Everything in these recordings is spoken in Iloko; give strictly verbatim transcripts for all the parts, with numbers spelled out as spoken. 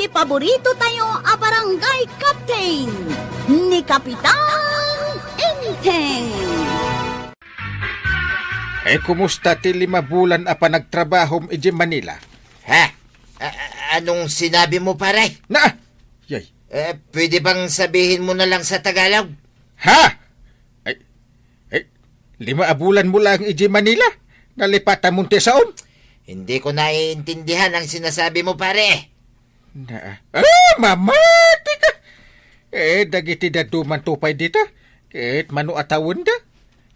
Paborito tayo a barangay captain, ni Kapitan Enteng. Eh, kumusta ti lima bulan a panagtrabahom iti Manila? Ha? A-, a-, anong sinabi mo, pare? Na! Yay. Eh, pwede bang sabihin mo na lang sa Tagalog? Ha? Ay, ay, lima a bulan mo lang iti Manila? Nalipatam ti saom? Hindi ko naiintindihan ang sinasabi mo, pare. Na, ah, mamati ka! Eh, dagiti dadduma pay dita. Ket mano a tawenda?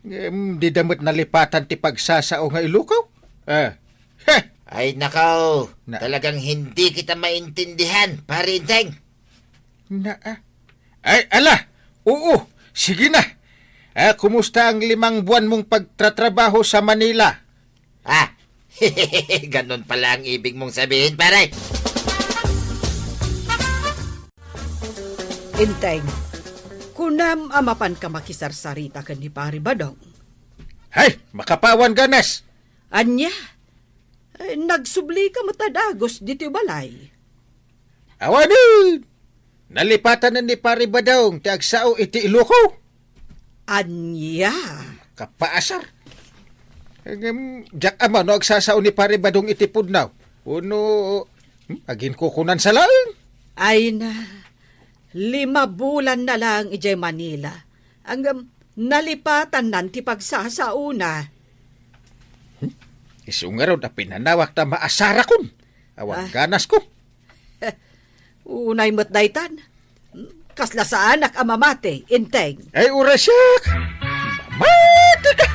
Em, dida met nalipatan ti pagsasao nga Ilocao? Ah, heh! Ay, nakaw. Na- Talagang hindi kita maintindihan, pare Enteng. Na, ah. Ay, ala! Oo, sige na. Ah, kumusta ang limang buwan mong pagtratrabaho sa Manila? Ah, ganun pala ang ibig mong sabihin, pare. Enteng, kunam a mapan ka makisarsarita ken ni Pari Badong. Hay, makapawan ganas! Ania? Eh, nagsubli ka met a dagus ditoy balay. Awanen! Nalipatan ni Pari Badong ti agsao iti Ilocao. Ania? Kapaasar. Ngem, diak ammo no agsasao ni Pari Badong iti pudno. Wenno, hmm, aginkukunan sa laeng. Ay na, lima bulan na lang idiay Manila. Ngem, nalipatannan ti pagsasaona. Hmm? Isu ngarud a pinanawak ta maasarakon. Awan Ah. ganasko. Unay met daytan. Kasla saanak a mamati, Enteng. Ay, uray siak! Mamati ka!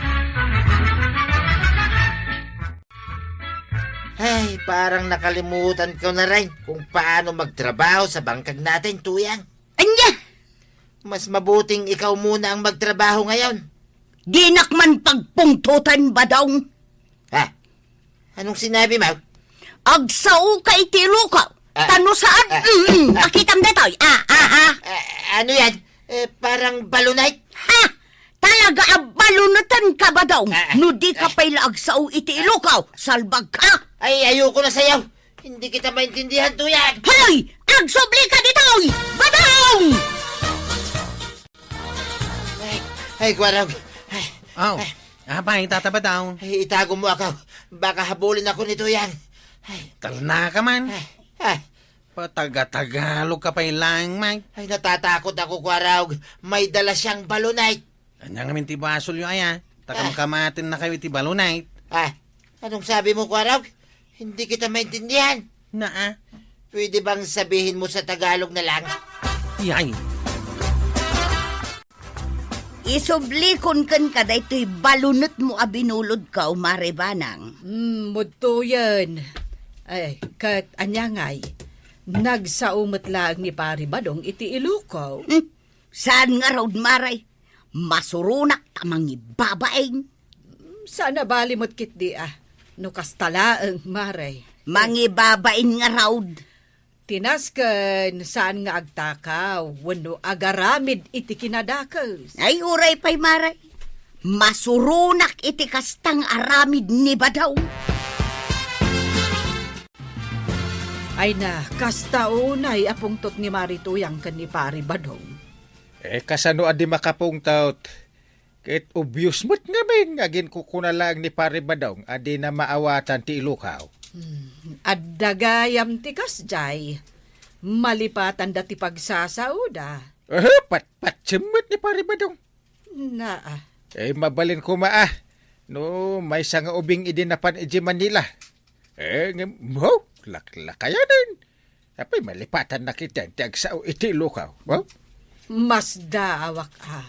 Ay, parang nakalimutan ko na rin kung paano magtrabaho sa bangkag natin, Tuyang. Anya? Mas mabuting ikaw muna ang magtrabaho ngayon. Dinak man pagpungtutan, Badong. Ha? Anong sinabi mo? Agsao ka iti Ilocao. Ah. Tano saan? Ah. Mm, makitam datoy. Ah, ah, ah. Ah, ano yan? Eh, parang balonite? Ha? Talaga a baloniten ka, Badong. Ah. No di ka Ah. pay la agsao iti Ilocao, salbag ka. Ay, ayoko na sayaw. Hindi kita maintindihan, Tuyang. Hoy! Agsubli ka ditoy! Badong! Ay, ay, Kuarog. Ay, Aw, ay. Apay, Tata Badong. Ay, itago mo ako. Baka habulin ako ni Tuyang. Ay. Talna ka man. Ay, ay. Pataga-Tagalog ka pay lang, Mike. Ay, natatakot ako, Kuarog. May dala siyang balonite. Anya ngamin ti basolyo, aya? Ta Ah. kamkamaten na kayo iti balonite. Ah, anong sabi mo, Kuarog? Hindi kita maintindihan. Naa. Pwede bang sabihin mo sa Tagalog na lang? Yay! Isublikon kenka daytoy balonetmo a binulodko, Mare Banang. Hmm, mudtoyen. Ay, ket ania ngay? Nagsao met laeng ni Pari Badong iti Ilocao. Hmm, saan ngarud, Mare? Masuronak ta mangibabain. Saan a bali met ketdi a no kasta laeng, Mare. Mangibabain ngarud. Ti nasken, saan nga agtakaw wenno agaramid iti kinadakes. Ay, uray pay, Mare. Masuronak iti kasta nga aramid ni Badong. Ay na, kasta unay a pungtot ni Mare Tuyang ken ni Pari Badong. Eh, kasano a di makapungtot? Ket obvious met ngamin nga aginkukuna laeng ni Pari Badong a dina maawatan ti Ilocao. Hmm, adda gayam ti kasdiay. Malipatanda ti pagsasaoda. Eh, patpatiem met ni Pari Badong. Naa. Eh, mabalin koma a. No, maysa nga ubing idi napan iti Manila. Eh, ngem, oh, laklakayanen. Apay, malipatannak iti agsao iti Ilocao, oh? Masdaawak a.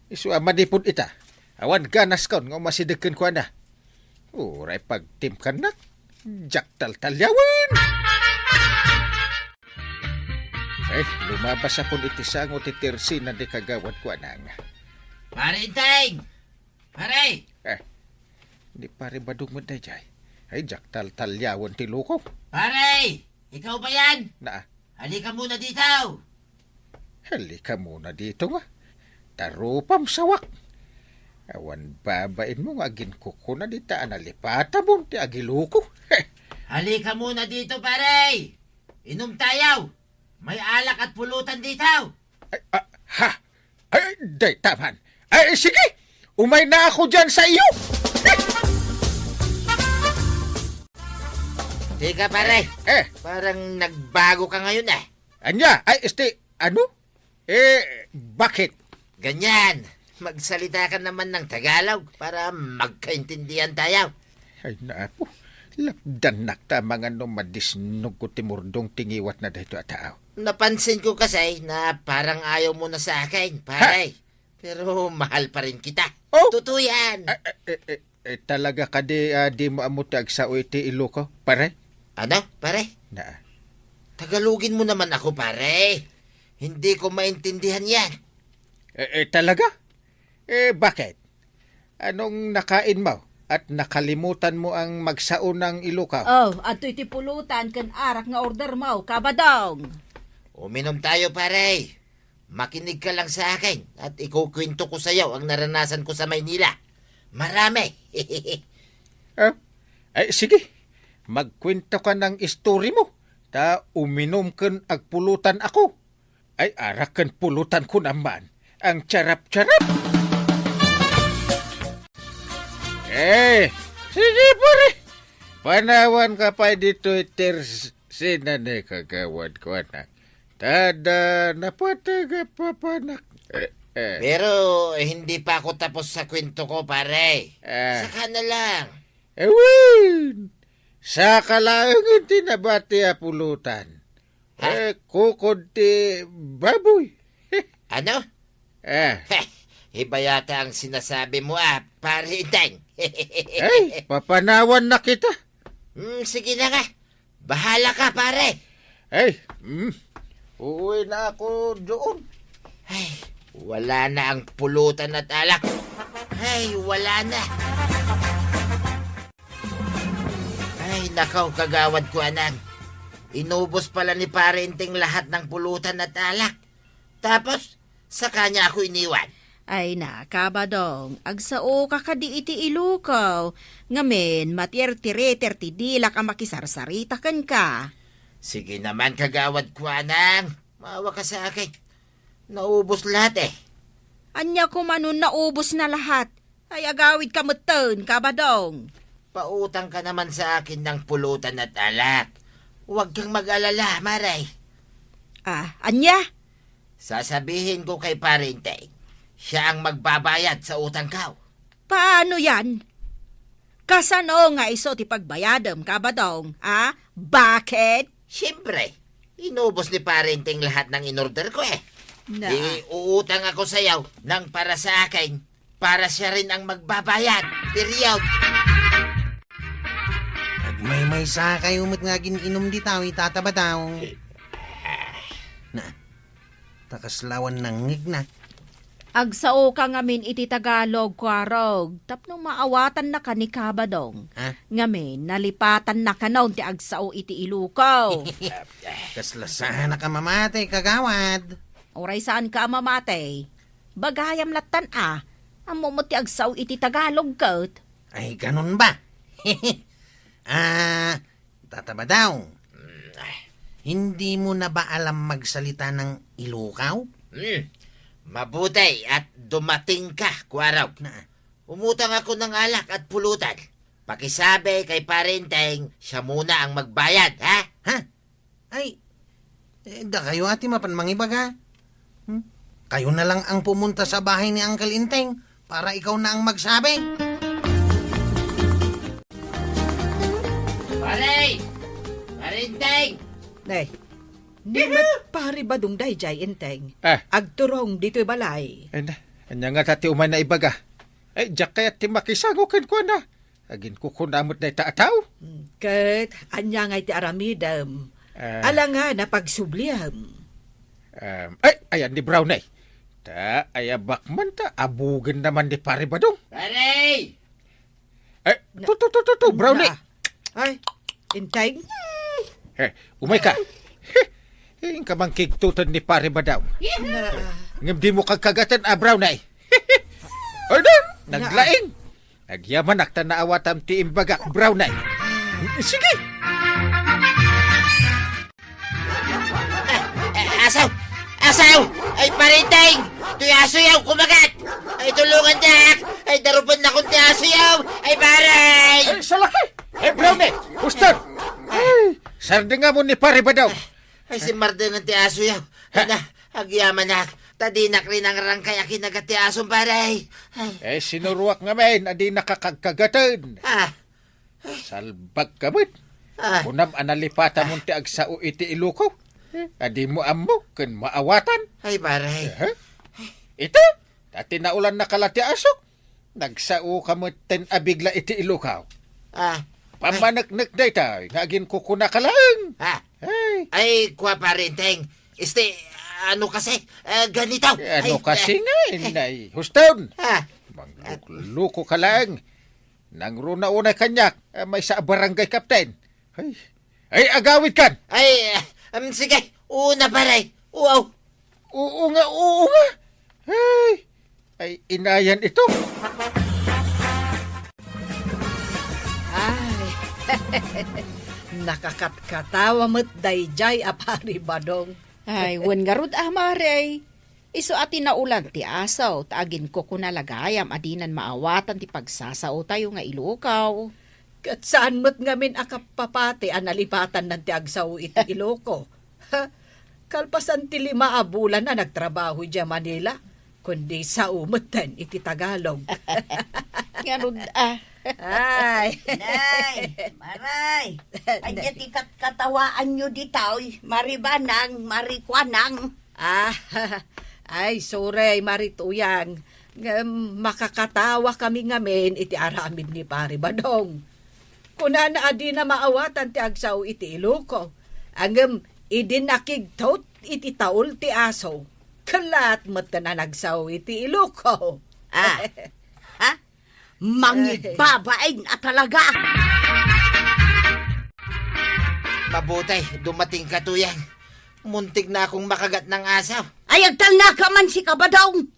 Isu a manipud ita. Awan ganaskon nga umasideg kenkuana. Uray pagtimkannak, diak taltaliawen. Eh, lumabas akon iti sango ti tersina ni Kagawad Kuanang. Pare Enteng! Pare! Eh, ni Pare Badong met daydiay. Ay, diak taltaliawen ti Ilocao. Pare! Ikaw ba yan? Naa. Halika muna dito! Halika muna dito, nga. Tarupam sawak. Awan babain mo nga aginkukuna dita a nalipatamon ti agiloko. Halika muna dito, pare! Inom tayo! May alak at pulutan dito! Ay, ah, ha? Ay, dayta man. Ay, sige! Umayna ako diyan sa iyo! Teka, pare. Eh, eh. Parang nagbago ka ngayon, eh. Anya? Ay, este, ano? Eh, bakit? Ganyan. Magsalita ka naman ng Tagalog para magkaintindihan tayo. Ay, naapo. Lapdannak ta mangano madisnogko ti murdong ti ngiwatna daytoy a tao. Napansin ko kasi na parang ayaw mo na sa akin, pare. Ha? Pero mahal pa rin kita. Oh! Totoo yan. Ah, ah, eh, eh, eh, talaga kadi, ah, di mo ammo ti agsao iti Ilocao, pare? Ano, pare? Na. Tagalogin mo naman ako, pare. Hindi ko maintindihan yan. Eh, eh, talaga? Eh, bakit? Anong nakain mo? At nakalimutan mo ang magsao ng Ilocao? Oh, adtoy ti pulutan ken arak nga order mo, Kabadong. Uminom tayo, pare. Makinig ka lang sa akin at ikukwento ko sa'yo ang naranasan ko sa Maynila. Marami. Ah? Ay, sige. Magkwento ka ng istori mo. Ta uminom ken agpulutan ako. Ay, arak ken pulutan ko naman. Ang charap-charap. Eh, sige, pare. Panawan ka pa dito, Tersina ne kagawad ko, anak. Tada, napatag papanak. Eh, eh. Pero, eh, hindi pa ako tapos sa kwento ko, pare. Ah. Saka na lang. Ewan! Saka laeng ti nabati a pulutan. Ha? Eh, kukod ti baboy. Ano? Eh. Heh, iba yata ang sinasabi mo, ah, pare Iteng. Ay, papanawan na kita. Hmm, sige na nga. Bahala ka, pare. Ay, hmm. Uuwi na ako doon. Ay, wala na ang pulutan at alak. Ay, wala na. Ay, nakaw, kagawad ko, anang. Inubos pala ni Pare Enteng lahat ng pulutan at alak. Tapos, saka niya ako iniwan. Ay na, Kabadong, agsao ka kadi iti Ilocao, ngamin, matirtiriter ti dilak a makisarsarita kenka. Sige naman, kagawad ko, anang. Maawa ka sa akin. Naubos lahat eh. Ania koma no naubos na lahat? Ay, agawid ka metten, Kabadong. Pautang ka naman sa akin ng pulutan at alak. Huwag kang mag-alala, Maray. Ah, ania? Sasabihin ko kay Parinteng, siya ang magbabayad sa utang ko. Paano yan? Kasano nga isu ti pagbayadem, Kabadong? Ah, bakit? Siyempre, inubos ni Parinteng lahat ng inorder ko eh. Na. Di uutang ako sa'yo ng para sa akin, para siya rin ang magbabayad. Period. Agmaymaysa kayo met nga agin-inom dita, ita, Kabadong. Na, ta kasla awan nangngegna. Agsao ka ngamin iti Tagalog, Kuarog, tapno maawatannaka ni Kabadong. Ha? Ngamin, nalipatannaka no ti agsao iti Ilocao. Kasla saan a mamati, kagawad? Uray saan ka a mamati. Bagayam lattan a, ammo met ti agsao iti Tagalog ket. Ay, ganun ba? Ah, Tata Badong, hindi mo na ba alam magsalita ng Ilocao? Hmm, mabuti at dumating ka, Kuarog. Na. Umutang ako ng alak at pulutan. Pakisabi kay Parinteng, siya muna ang magbayad, ha? Ha? Ay, eh, dakayo a ti mapan mangibaga. Hmm? Kayo na lang ang pumunta sa bahay ni Uncle Inteng para ikaw na ang magsabi. Pare! Parinteng! Nay, ni met Pare Badong daydiay, Inteng. Ah. Agturong ditoy balay. Ay na, ania ngata ti umay na ibaga? Ay, diak kayat ti makisango kenkuana. Aginkukuna met dayta a tao. Hmm, ket ania ngay ti aramidem? Ah. Alangan a pagsubliem. Um, ay, ayan ni Brownie. Ta, ayabak man ta, abugen naman ni Pare Badong. Pare! Eh, Na. tu, tu, tu, tu, tu, Brownie. Na. Ay, Inteng. Eh, umay ka. Eh, inka man kigtutan ni Pare Badong. Na. Ngem di mo kagkagatan, ah, Brownie. Ay, na, Na. naglaing. Agyamanak ta naawatam ti imbagak, Brownie. Sige. Asaw! Ay, Pare Enteng! Toy asoyaw, kumagat! Ay, tulungandak! Ay, darupennakon ti asoyaw! Ay, pare! Ay, salaki! Ay, Brownie! Huston! Ay, sardengam ni Pare Badong! Ay, simmardengen ti asoyaw! Ha? Ay na, agyamanak! Ta dinak rinangrangkay a kinagat ti asom, pare! Ay. Eh, sinuruak ngamin a dinaka kagkagaten! Ah! Salbagka met. Ah. Kunam a nalipatamon ti agsao iti iluko. A dimo ammo ken maawatan. Ay, pare. Aha. Ita, ta tinaulannaka la ti asok. Nagsaoka metten a bigla iti ilukaw. Ah. Pammaneknek daytoy nga aginkukunaka laeng. Ah. Ay. Ay, kua, Pare Enteng. Este, ano kasi? Ah, ganito. Eh, ano Ay, kasi ah. nga, inay? Huston! Ah. Manglukluko ka laeng. Nangruna unay kaniak, a maysa a barangay captain. Ay, ay, agawidkan! Ay, um, sige, una, pare. Wow. Oo nga, oo nga. Ay, ay, inayan ito. Ay, nakakatkatawa met daydiay a Pare Badong. Ay, wen ngarud a, Mare. Isu a tinaulan ti aso, ta aginkukuna la gayam a dinan maawatan ti pagsasaotayo nga ilukaw. Ket saan met ngamin a kapapati a nalipatannan ti agsao iti iluko. Kalpasan ti lima a bulan a nagtrabaho idiay Manila, kundi sao metten iti Tagalog. Ngarud a. Ay. Nay, Maray, ania ti katkatawaanyo ditoy, Mari Banang, Mari Kuanang? Ah, ay, sorry, Mari Tuyang. Ngem makakatawa kami ngamin iti aramid ni Pari Badong. Kunana a dina maawatan ti agsao iti iluko. Ngem idi nakigtot iti taul ti aso, kellat metten a nagsao iti iluko. Ah, ha? Mangibabain a talaga! Mabuti, dumatingka, Tuyang. Muntik na akong makagat ng aso. Ay, agtalnaka man, sika, Badong!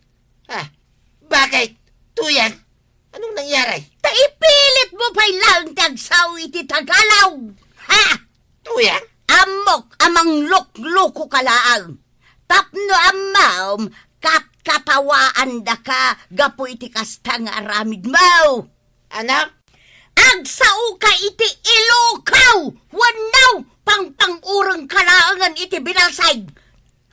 Ah, bakit? Tuyang, anong nangyari? Ta ipilit mo pay laeng ti agsao iti Tagalog! Ha? Tuyang? Ammok a manglukluko ka laeng. Tapno ammom, katkatawaandaka gapu iti kasta nga aramidmo. Ano? Agsaoka iti ilukaw wenno pangpang-urengka laengen iti binalsig.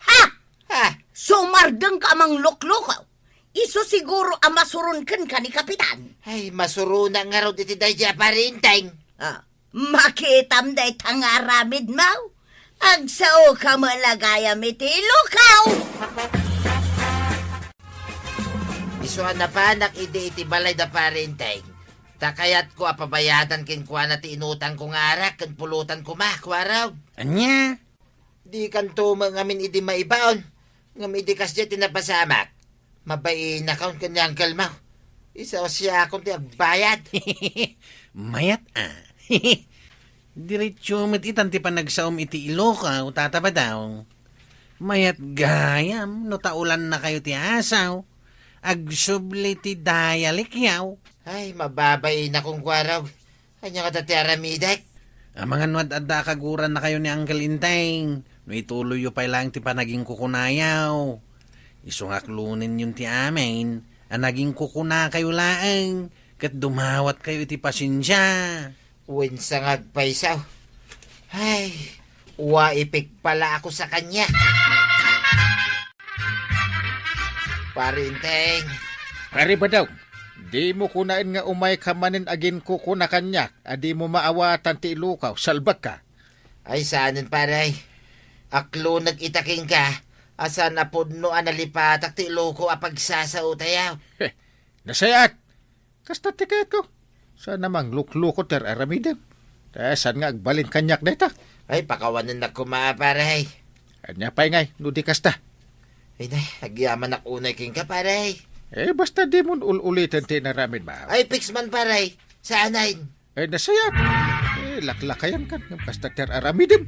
Ha? Ha? Sumardengka a manglukluko. Isu siguro a masuron kenka ni Kapitan. Ay, masuronak ngarud iti daydi a Pari Enteng. Ah, makitam dayta nga aramidmo. Agsaoka met la gayam iti ilukaw. Isu a napanak idi iti balay da Pari Enteng, ta kayatko a pabayadan kenkuana ti inutangko nga arak ken pulutan koma, kuarog. Ania? Dikanto met ngamin idi maibaon, ngem idi kasdiay ti napasamak, mabainakon ken ni Uncle Mau. Isu a siakon ti agbayad. Mayat a. Diretso met itan ti panagsaom iti ilukaw, Tata Badong. Mayat gayam no taulannakayo ti asaw. Agsubli ti dayalekyaw. Ay, mababainakon, kuarog. Ania ngata ti aramidek? Amangan no ad-adda a kagurannakayo ni Uncle Enteng, no ituloyyo pay laeng ti panagingkukunayaw. Isu nga aklonenyon ti amin a nagingkukunakayo laeng ket dumawatkayo iti pasensia. Wen sa nga agpayso. Ay, wa ipigpala ako sa kanya. Pari Enteng. Pari Badong, dimo kunaen nga umayka manen aginkukuna kaniak a dimo maawatan ti ilukaw, salbagka. Ay, saanen, pare. Aklonek ita kenka, a saan a pudno a nalipatak ti iluko a pagsasaotayo. Heh, nasayaat. Kasta ti kayatko. Saan a manglukluko ti ar-aramidem. Ta saan nga agbalin kaniak dayta? Ay, pakawanennak koma, pare. Ania pay ngay, no di kasta? Ay, nay, agyamanak unay kenka, pare. Eh, basta dimon ul-uliten ti inaramidmo. Ay, fix man, pare. Saanen? Eh, nasayaat. Eh, laklakayankan ngem kasta ti ar-aramidem.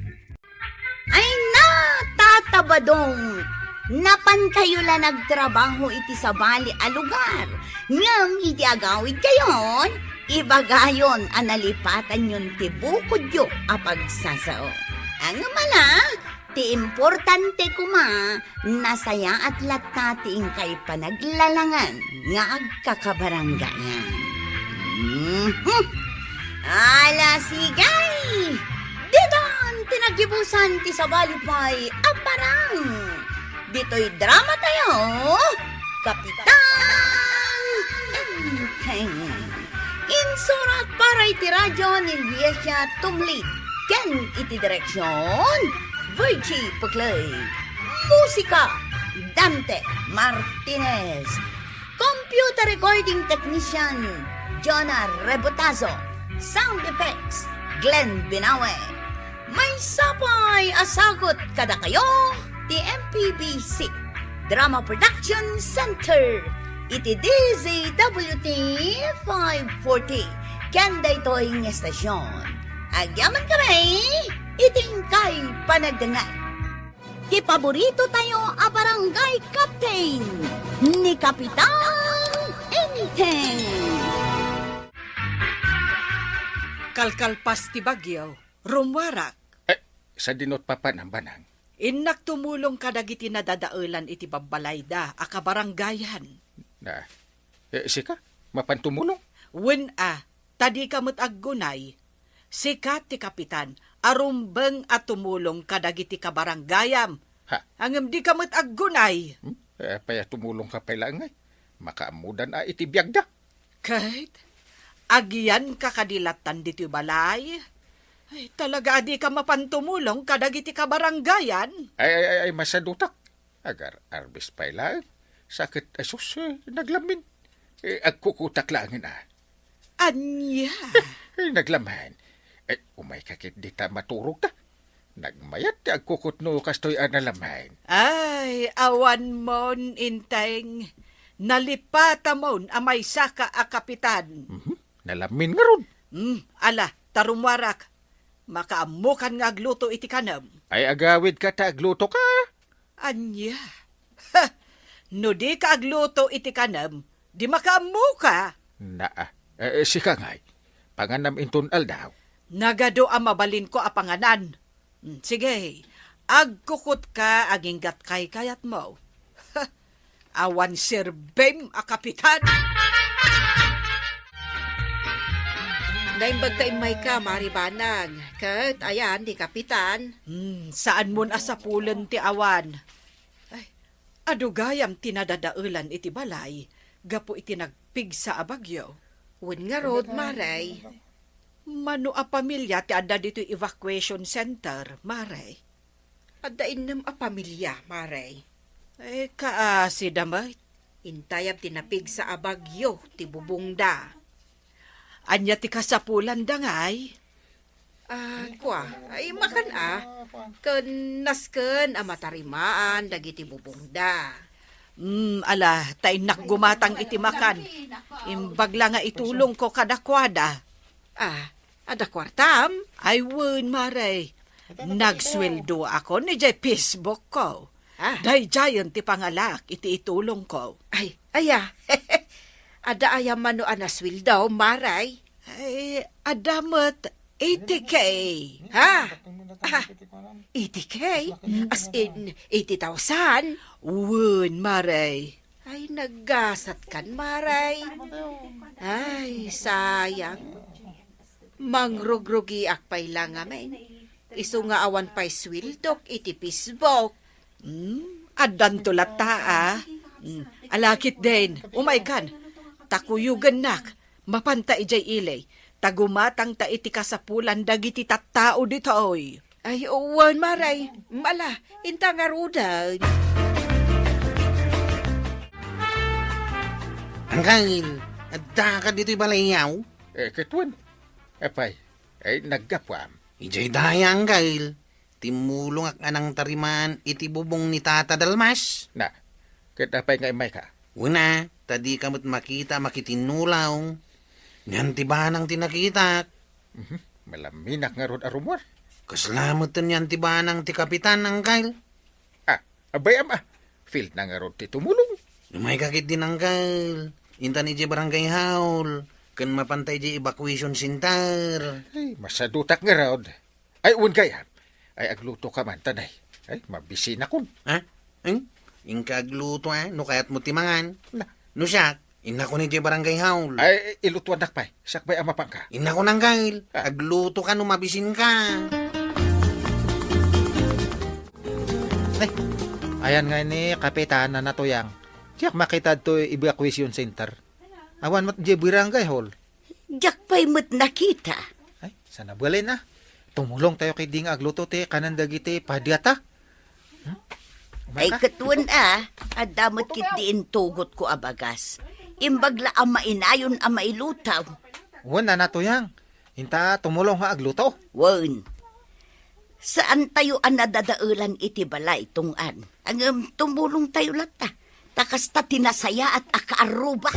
Ay na, Tata Badong! Napankayo la nagtrabaho iti sabali a lugar. Ngem idi agawidkayon, ibagayon a nalipatanyon ti bukodyo a pagsasao. Ngem ala, Ti importante koma, nasayaat latta ti inkay panaglalangan nga agkakabarangayan. Mhm. Ala, sige! Ditan ti naggibusan ti sabali pay a parang. Ditoy drama tayo, Kapitan Enteng. Insurat para iti radyo ni Liesia Tumli ken iti direksyon, Virgie Puclay. Musika, Dante Martinez. Computer recording technician, Jonah Rebotazo. Sound effects, Glenn Binawe. Maysa pay a sagut kadakayo ti M P B C Drama Production Center iti D Z W T five forty ken daytoy nga estasyon. Agyamankami iti inkay panagdengngeg. Ti paborito tayo a barangay captain, ni Kapitan Enteng. Kalkalpas ti bagyo, rummuarak. Eh, sadino ti papanam, Banang? Innak tumulong kadagiti nadadaelan iti babbalayda a kabarangayan. Na, eh, sika? Mapan tumulong? Wen a, ta dika met aggunay. Sika ti kapitan a rumbeng a tumulong kadagiti kabarangayam. Ha? Ngem dika met aggunay. Hmm? Eh, apay a tumulongka pay laeng ay? Makaammodan a iti biagda. Ket agiyanka kadi lattan ditoy balay? Ay, talaga a dika mapan tumulong kadagiti kabarangayan? Ay, ay, ay, ay, masadutak. Agar-arbes pay laeng. Sa ket, asus, eh, naglamin. Eh, agkukutak laengen a. Ania? Eh, naglamin. Eh, umayka ketdi ta maturogta. Nagmayat ti agkukutno kastoy a nalamin. Ay, awanmon, Enteng. Nalipatamon a maysaka a kapitan. Mhm. Nalamin ngarud. Hmm, ala, ta rummuarak. Makaammokan nga agluto iti kanem. Ay, agawidka ta aglutoka. Ania? Ha! No dika agluto iti kanem, di makaammoka. Naa. Eh, sika ngay, panganam inton aldaw. Nagadu a mabalinko a panganan. Hmm, sige, agkukutka aginggat kaykayatmo. Ha! Awan serbem a kapitan! Naimbag ta immayka, Mari Banang, ket ayan ni kapitan. Hmm, saanmon a sapulen ti awan. Ay, adu gayam ti nadadaelan iti balay gapu iti nagpigsa a bagyo. Wen ngarud, Mare. Mano a pamilia ti adda ditoy evacuation center, Mare? Adda innem a pamilia, Mare. Eh, kaasi da met. Intayab ti napigsa a bagyo ti bubongda. Ania ti kasapulanda ngay? Ah, kua, ay makan a, ken nasken a matarimaan dagiti bubongda. Hmm, ala, ta innak gumatang iti makan. Imbag la nga itulongko kadakuada. Ah, adda kuartam? Ay, wen, Mare. Nagsueldoakon idiay Facebook ko. Ah. Daydiayen ti pangalaak iti itulongko. Ay, aya. Adda aya mano a nasueldo, Mare? Ay, adda met eighty K. Ha? Ah, eighty K? As in, eighty thousand? Wen, Mare. Ay, naggasatkan, Mare. Ay, sayang. Mangrugrugiak pay la ngamin. Isu nga awan pay sueldok iti Facebook. Hmm, addanto latta, a. Hmm, ala ketdin, umaykan. Ta kuyogennak, mapanta idiay ili, ta gumatangta iti kasapulan dagiti tattao ditoy. Ay, wen, Mare. Ala, inta ngaruden. Angkel, addaka ditoy balayyaw? Eh, ket wen. Apay, ay, naggapuam. Idiay daya, Angkel. Timmulongak a nangtarimaan iti bubong ni Tata Dalmas. Na, ket apay nga immayka? Wen a, ta dika met makita a makitinnulong. Nian ti banang ti nakitak. Mhm. Malaminak ngarud a rummuar. Kasla met nian ti banang ti kapitan, Angkel. Ah, abayam a. Field na ngarud ti tumulong. Umayka ketdin, Angkel. Intan idiay barangay hall. Ken mapanta idiay evacuation center. Ay, masadutak ngarud. Ay, wen gayam. Ay, aglutoka man, tanay. Ay, mabisinakon. Ha? Eng? Inka agluto, a, no kayatmo ti mangan. Na. No siak, innakon idiay barangay hall. Ay, ilutuannak pay. Siak pay a mapanka. Innakon, angkel. Ah. Aglutoka no mabisinka. Ay, ayan nga ni Kapitan a natuyang. Diak makita toy evacuation center. Awan met diay barangay hall. Diak pay met nakita. Ay, sana balin a. Tumulongtayo ketdi nga agluto ti kanen dagiti padiata. Hmm? Ay, Umay ka? Ket wen a, adda met ketdi intugotko a bagas. Imbag la a mainayon a mailutaw. Wen a natuyang. Inta tumulong nga agluto. Wen. Saantayo a nadadaelan iti balay, tungad. Ngem tumulongtayo latta. Ta kasta ti nasayaat a kaarruba.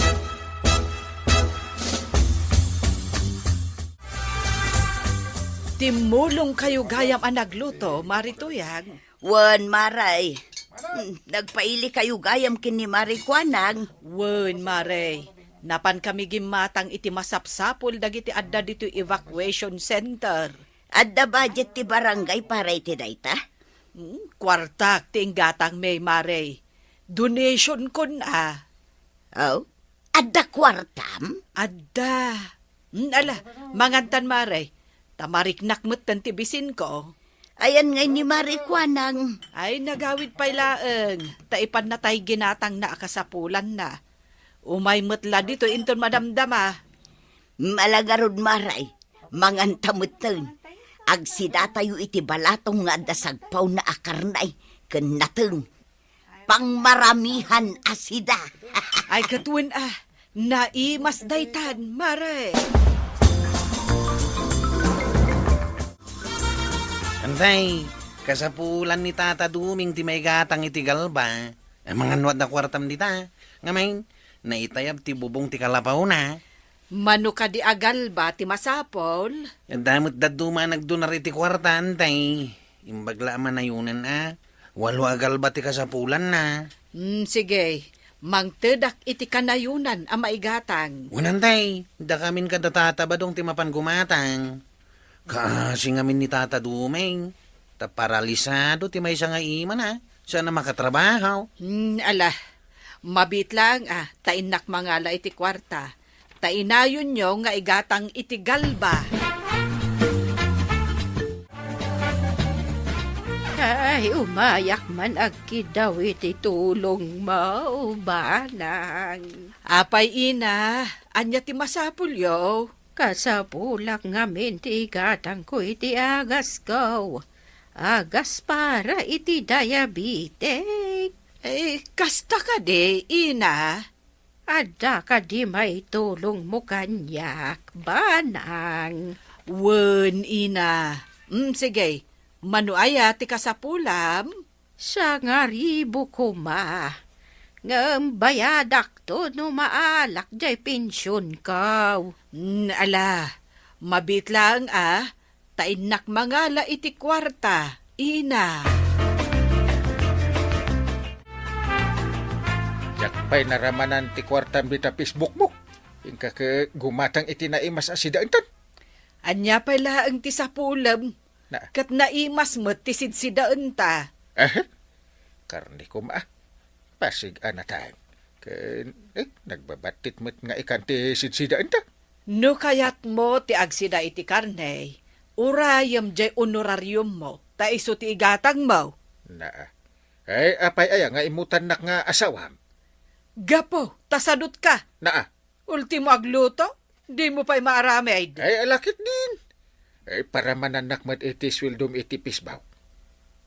Timmulongkayo gayam a nagluto, Mari Tuyang. Wen, Mari. Hmm, nagpailikayo gayam ken ni Mari Kuanang. Wen, Mari. Napankami gimmatang iti masapsapul dagiti adda ditoy evacuation center. Adda budget ti barangay para iti dayta? Hmm, kuartak ti inggatangmi, Mari. Donation kon a. Oh? Adda kuartam? Adda. Hmm, ala, mangantan, Mari. Ta mariknak metten ti bisinko. Ayan ngay ni Mari Kuanang. Ay, nagawid pay laeng. Ta ipannatay ginatangna a kasapulanna. Umay met la ditoy inton madamdama. Mala ngarud, Mari. Manganta metten. Agsidatayo iti balatong nga adda sagpawna a karne ken nateng. Pangmaramihan a sida. Ay, ket wen a, naimas daytan, Mari. Antay, kasapulan ni Tata Duming ti maigatang iti galba. Amangan no adda kuartam dita. Ngamin, naitayab ti bubong ti kalapawna. Mano kadi a galba ti masapul? Adda met dadduma a nagdonar iti kuarta, antay. Imbag la a manayonan a. Walo a galba ti kasapulanna. Hmm, sige. Mangtedak iti kanayonan a maigatang. Wen, antay, dakamin kada Tata Badong ti mapan gumatang. Kaasi ngamin ni Tata Duming. Ta paralisado ti maysa nga imana. Saan a makatrabaho. Hmm, ala. Mabiit laeng a, ta innak mangala iti kuarta. Ta inayonyo nga igatang iti galba. Ay, umayak man agkiddaw iti tulongmo, banang. Apay, ina, ania ti masapulyo? Kasapulak ngamin ti igatangko iti agasko. Agas para iti diabetic. Eh, kasta kadi, ina? Adda kadi maitulongmo kaniak, banang? Wen, ina. Mm, sige. Mano aya ti kasapulam? Sangaribu koma. Ngem bayadakto no maalak jay pensionko. Mm, ala, mabiit laeng a, ta innak mangala iti kuarta, ina. Diak pay naramanan ti kuartam dita Facebook mo. Inka ket gumatang iti naimas a sidaentan. Ania pay laeng ti sapulem? Na. Ket naimas met ti sidsidaenta. Eh? Karne koma. Pasig a natang. Ken, eh, nagbabattit met nga ikan ti sidsidaenta. No kayatmo ti agsida iti karne, urayem jay honorariummo, ta isu ti igatangmo. Naa. Ay, apay aya nga imutannak nga asawam? Gapu, ta sadutka. Naa. Ultimo agluto, dimo pay maaramid. Ay, alakit din. Ay, paramanannak met iti sueldom iti pisbaw.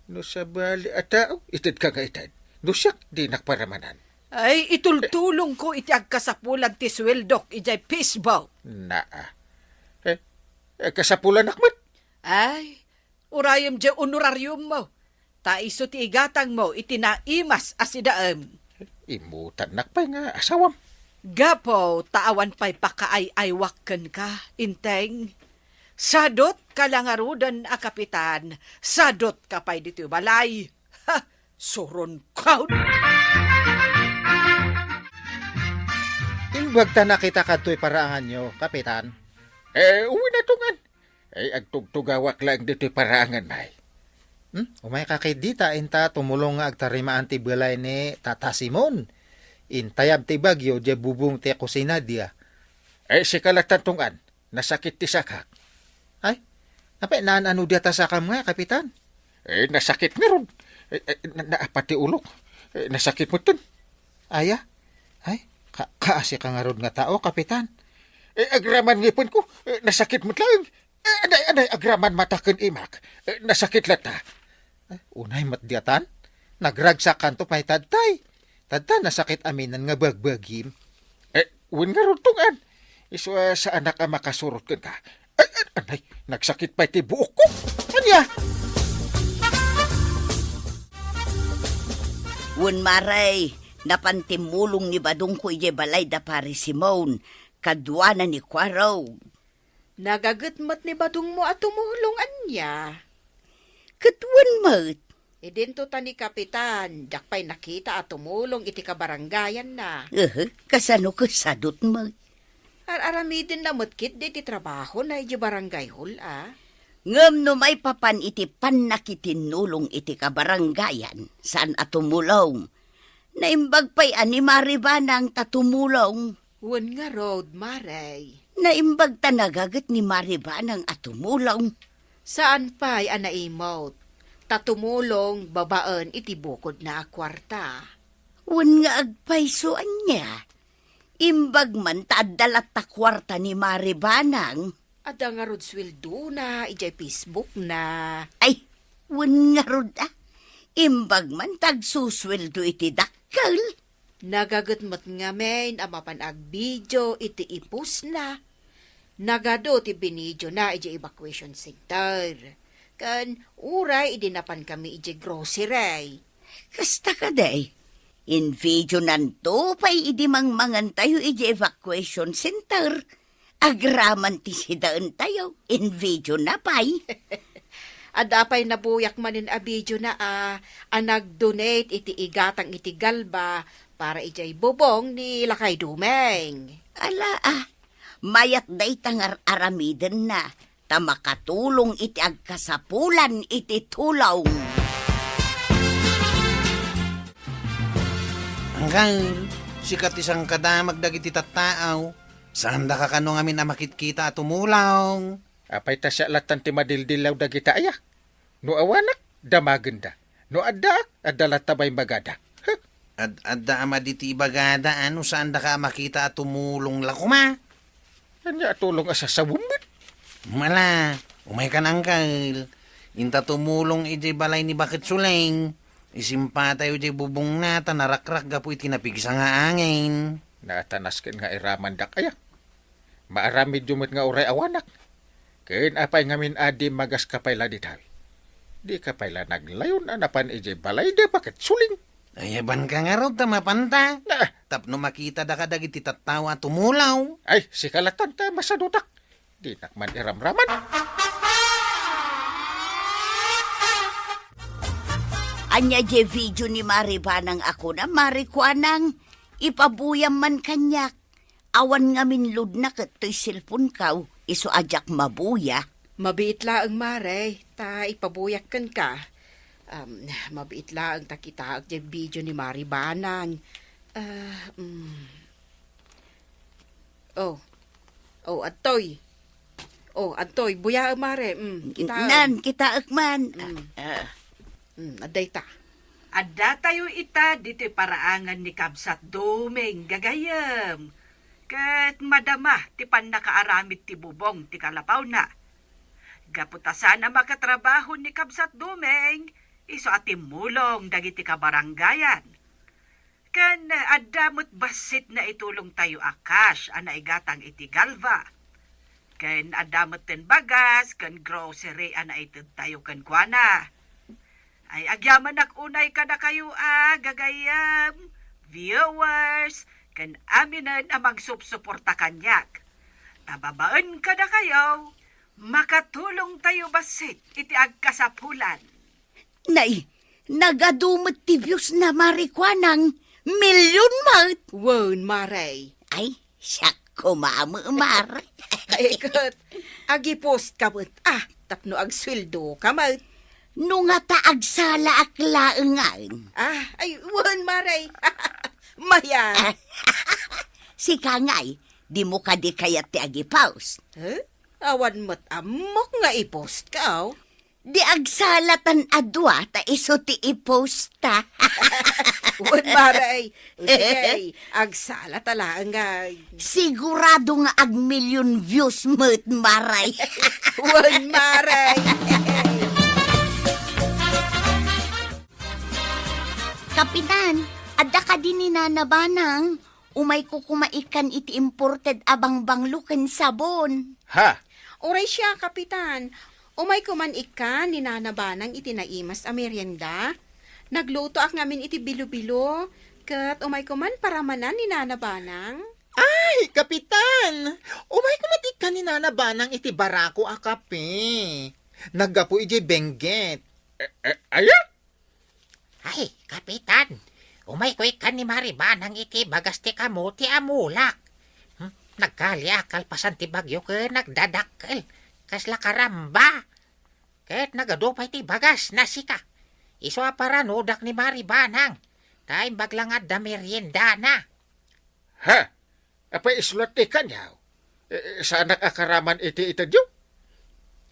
No sabali a tao, itedka nga ited. No siak, dinak paramanan. Ay, itultulongko iti agkasapulan ti sueldok idiay pisbaw. Naa. Eh, eh, kasapulanak met. Ay, urayem jay honorariummo, ta isu ti igatangmo iti naimas a sidaem. Imutannak pay nga asawam. Gapu ta awan pay pakaay-aywak kenka, Inteng. Sadutka la ngaruden a kapitan, sadutka pay ditoy balay. Ha! Suron kaon! Imbag ta nakita kadtoy paraanganyo, Kapitan? Eh, uwi na tungan. Ay, agtugtugawak laeng ditoy paraangan, ay. Hmm? Umayka ketdi ta inta tumulong nga agtarimaan ti balay ni Tata Simon. Intayab ti bagyo, diay bubong ti kusina, dia. Eh, sika latta, Tong-an. Nasakit ti sakak. Ay, apay, naan-ano diay ta sakam nga, Kapitan? Eh, nasakit ngarud. Eh, eh, na, naapat ti ulok. Eh, nasakit metten. Aya? Ay, ka, kaasi ka ngarud nga tao, Kapitan. Eh, agraman ngipenko. Eh, nasakit met laeng. Eh, aday, aday, agraman mata ken imak. Eh, nasakit latta. Eh, unay met diatan. Nagragsakanto pay tadtay. Tadta nasakit aminen nga bagbagim. Eh, wen ngarud, Tong-an. Isu a saanak a makasurot kenka. Ay, ay, anay, nagsakit pay ti buokko. Ania? Wen, Mare, napan timmulong ni Badongko idiay balay da Pari Simon, kaduana ni Kuarog. Nagaget met ni Badongmo a tumulong, ania? Ket wen met. Idinto ta ni Kapitan, diak pay nakita a tumulong iti kabarangayanna. Ehe, kasano kadi sadut met? Ar-aramidenna met ketdi ti trabahona idiay barangay hall a. Ngem no maipapan iti pannakitinnulong iti kabarangayan, saan a tumulong. Naimbag pay a ni Mari Banang ta tumulong. Wen ngarud, Mare. Naimbag ta nagaget ni Mari Banang a tumulong. Saan pay a naimot ta tumulong babaen iti bukodna a kuarta. Wen nga agpayso, ania? Imbag man ta adda latta kuarta ni Mari Banang. Adda ngarud sueldona idiay Facebook na. Ay, wen ngarud a. Imbag man ta agsusueldo iti dakkel. Nagaget met ngamin a mapan agbidio iti ipusna. Nagadu ti binidiona idiay evacuation center. Ken uray idi napan kami idiay grocery. Kasta kadi, invidionanto pay idi mangmangantayo idiay evacuation center. Agraman ti sidaentayo, invidiona pay. Adda pay nabuyak manen a bidiona a, a nag-donate iti igatang iti Galva para idiay bubong ni Lakay Dumeng. Ala, a, mayat dayta nga ar-aramidenna, ta makatulong iti agkasapulan iti tulong. Anggal, sika ti sangkadamag dagiti tattao. Saandaka kano ngamin a makitkita a tumulong? Apay ta siak lattan ti madildilaw dagita aya? No awanak, damagenda. No addaak, adda latta bay magada. Huh? Ad-, adda a madi ti ibagada, a no saandaka a makita a tumulong la koma? Ania a tulong a sasawem met? Mala, umaykan, angkel. Inta tumulong idiay balay ni Baket Suleng. Isimpatayo diay bubongna ta narakrak gapu iti napigsa nga angin. Naatanas ken nga iramandak aya. Maaramidyo met nga uray awanak. Ken apay ngamin a dimmagas ka pay la ditawi? Dika pay la naglayon a napan idiay balay da Baket Suleng? Ayabanka ngarud ta mapanta. Na! Tapno makitadaka dagiti tattao a tumulaw. Ay, sika lattan ta masadutak. Dinak man iramraman. Ania diay video ni Mari Banang a kuna, Mari Kuanang? Ipabuyam man kaniak. Awan ngamin load-na ket toy cellphone-ko, isu a diak mabuya. Mabiit laeng, Mare, ta ipabuyak kenka. Um, mabiit laeng ta kitaek diay video ni Mari Banang. Ah, mm. Oh. Oh, adtoy. Oh, adtoy, buyaem, Mare. Mm, kitaem. Nan, kitaek man. Mm. Ah. Mm, adda ita. Addatayo ita ditoy paraangan ni Kabsat Doming, gagayyem. Ket madama ti pannakaaramid ti bubong ti kalapawna. Gapu ta saan a makatrabaho ni Kabsat Doming, isu a timmulong dagiti kabarangayan. Ken adda met bassit naitulongtayo a cash a naigatang iti Galva. Ken adda metten bagas ken grocery a naitedtayo kenkuana. Ay, agyamanak unay kadakayo a gagayyem, viewers, ken aminen a magsupsuporta kaniak. Ta babaen kadakayo, makatulongtayo bassit iti agkasapulan. Nay, nagadu met ti views na, Mari Kuanang. Million met. Wen, Mare. Ay, siak koma met, Mare. Ay, ket, agipost ka met, ah, tapno agsueldo ka met. No ngata agsalaak laengen. Ah, ay, wen, Mare. Maya. Sika ngay, dimo kadi kayat ti agipost? Huh? Awan met ammok nga ipost ka, oh. Di agsalatan a dua ta isu ti iposta. Wen, Mare. O sige, agsala ta laeng nga. Sigurado nga ag-million views met, Mare. Wen, Mare. Kapitan, adda kadi ni Nana Banang? Umayko koma ikkan iti imported a bangbanglo ken sabon. Ha? Uray siak, Kapitan. Umayko man ikkan ni Nana Banang iti naimas a merienda. Naglutoak ngamin iti bilo-bilo, ket umayko man paramanan ni Nana Banang. Ay, Kapitan! Umayko met ikkan ni Nana Banang iti barako a kape. Naggapu idiay Benguet. Eh, eh, aya? Ay, Kapitan, umayko ikkan ni Mari Banang iti bagas ti kamote a mulak. Hmm? Nagkali a kalpasan ti bagyo ket nagdadakkel. Kasla karamba. Ket nagadu pay ti bagas, nasika. Isu a paranudak ni Mari Banang. Ta imbag la nga adda meriendana. Ha? Apay isulatta kaniak? Eh, saanak a karaman iti itedyo?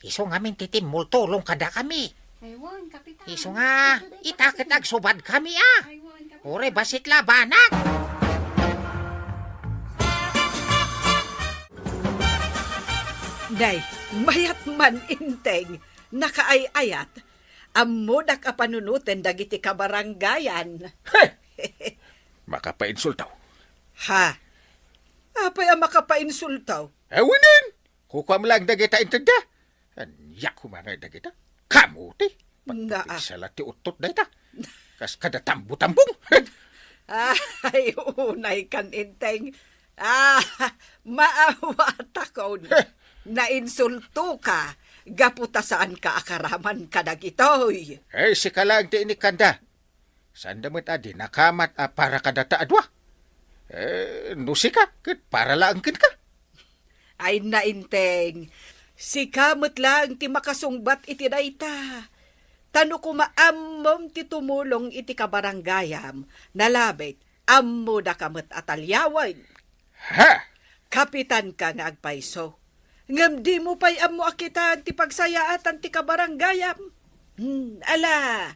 Isu ngamin ti timmultulong kadakami. Aywan, Kapitan. Isu nga, ita ket agsubadkami, a. Aywan, Kapitan. Uray bassit la, Banang. Nay, mayat man, Enteng. Nakaay-ayat. Ammodak a panunoten dagiti kabarangayan. He! Makapainsulto. Ha? Apay a makapainsulto? Awanen! Kukuam laeng dagita intedda. Ania koma ngay dagita? Kamote. Nga, ah. Pagpapigsa la ti uttot dayta. Kas kada tambo-tambong. Ay, unay kan, Enteng. Ah, maawatakon. Heh. Nainsultoka gapu ta saanka a karaman kadagitoy. Ay, sika laeng ti inikkanda. Saanda met a di nakamat a para kadata a dua. Eh, no sika, ket para laeng kenka. Ay, Enteng, sika met laeng ti makasungbat iti dayta. Ta no koma ammom ti tumulong iti kabarangayam, nalabit, ammodaka met a taliawen. Ha? Kapitanka nga agpayso. Ngem dimo pay ammo a kitaan ti pagsayaatan ti kabarangayam. Hmm, ala,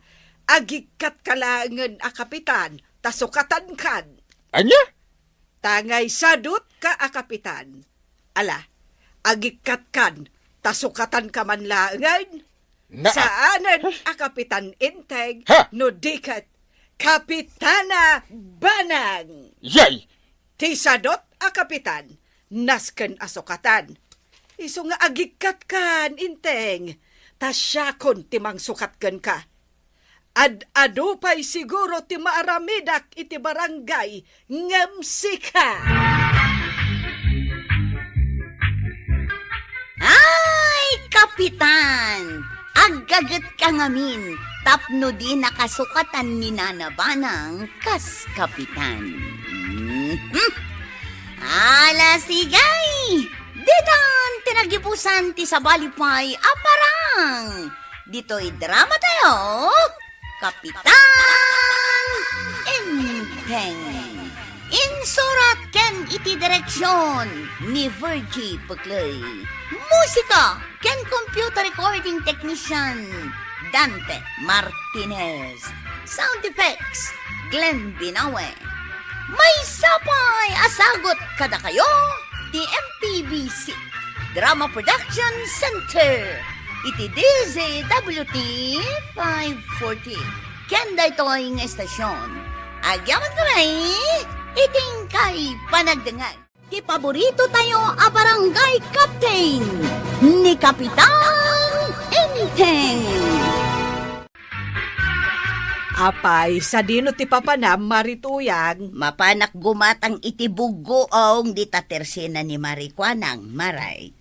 agikkatka laengen a kapitan, ta sukatankan. Ania? Ta ngay sadutka a kapitan. Ala, agikkatkan, ta sukatanka man laengen. Na- Saanen a Kapitan Enteng, ha? No di ket Kapitana Banang. Yay! Ti sadut a kapitan, nasken a sukatan. Isu nga agikkatkan, Enteng, ta siakon ti mangsukat kenka. Ad-adu pay siguro ti maaramidak iti barangay ngem sika. Ay, Kapitan! Aggagetka ngamin tapno di nakasukatan ni Nana Banang kas Kapitan. Mhm. Ala, sige! Ditan ti nagibusan ti sabali pay a parang. Ditoy drama tayo, Kapitan Enteng. Insurat ken iti direksion ni Virgie Peclay. Musika ken computer recording technician Dante Martinez. Sound effects, Glenn Binawe. Maysa pay a sagut kadakayo ti M P B C Drama Production Center iti D Z W T five forty. Ken daytoy nga estasion, agyaman kami iti inkay panagdengngeg. Ti paborito tayo a barangay captain, ni Kapitan Enteng. Apay, sadino ti papanam, Mari Tuyang? Mapanak gumatang iti buggoong dita tersena ni Mari Kuanang, Maray.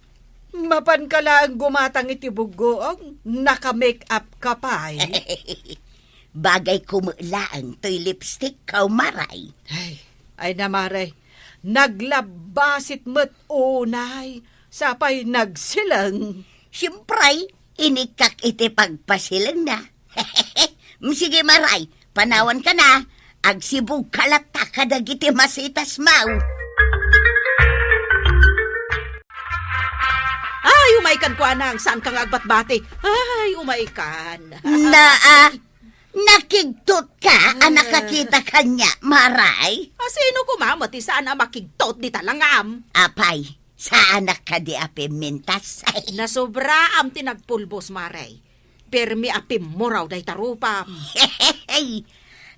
Mapanka laeng gumatang iti buggoong, naka-make up ka pay. Bagay ko met laeng toy lipstick ko, Maray. Ay, ay na, Maray. Naglabbasit met unay, sapay nagsileng. Siyempre, Inikkak iti pagpasilengna. Sige, Maray, panawanka na. Agsibugka latta kadagiti masitasmo. Ay, umaykan, kuanang, saanka nga agbatbati? Ay, umaykan. Naa, nakigtotka a Ah. nakakita kaniak, Maray? A, sino koma met ti saan a makigtot dita langam? Apay, saanak kadi a pimmintas? Nasobraam ti nagpulbos, Maray. Permi a pimmuraw dayta rupam.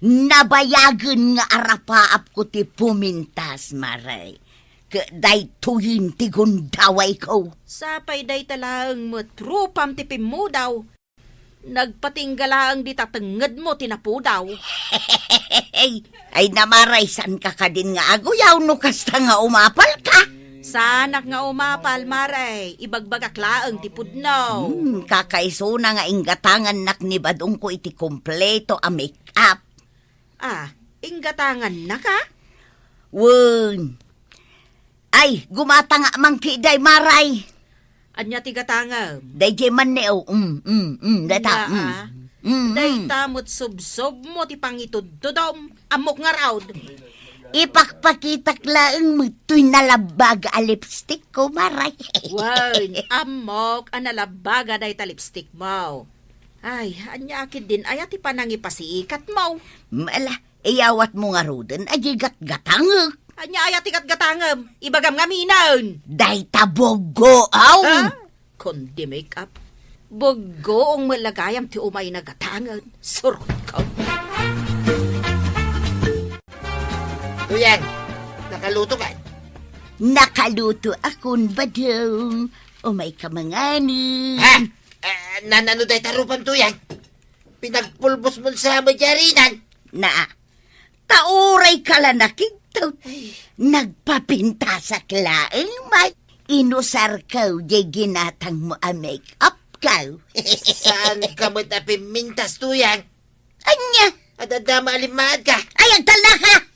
Nabayagen nga arapaapko ti pumintas, Maray. Ket daytoyen ti gundawayko. Sapay dayta laeng met rupam ti pimmudaw. Nagpatingga laeng dita tengngedmo ti napudaw. Ay, na, Maray, saanka kadin nga aguyaw no kasta nga umapalka? Saanak nga umapal, Maray. Ibagbagak laeng ti pudno. Hmm, kakaisuna nga inggatangannak ni badongko iti kompleto a make-up. Ah, inggatangannaka? Wen. Ay, gumatangak man ketdi, Maray. Ania ti gatangem? Daydiay man ni, oh, mm, mm, mm, dayta, Nga, mm. ah. Mm, mm. Dayta met subsobmo ti pangitudtudom. Ammok ngarud. Ipakpakitak laeng met toy nalabbaga a lipstickko, Maray. Wen, ammok a nalabbaga dayta lipstickmo. Ay, ania ketdin aya ti panangipasiikatmo? Mala, iyawatmo ngaruden a di gatgatangek. Ania aya ti gatgatangem? Ibagam ngaminen. Dayta buggoom. Ah? Kundi make-up. Buggoong met la gayam ti umayna gatangen. Surko. Tuyang, nakaluto ka? Nakaluto akon, Badong. Umayka manganen. Ha? Ah, nanano dayta rupam, Tuyang? Pinagpulbos mon sa madiarinan? Na, ta urayka la nakigtot. Ay. Nagpapintasak laeng met. Inusarko diay ginatangmo a make-upko. Saanka met a pimmintas, Tuyang? Ania? Adda met a limmaadka. Ay, agtalnaka!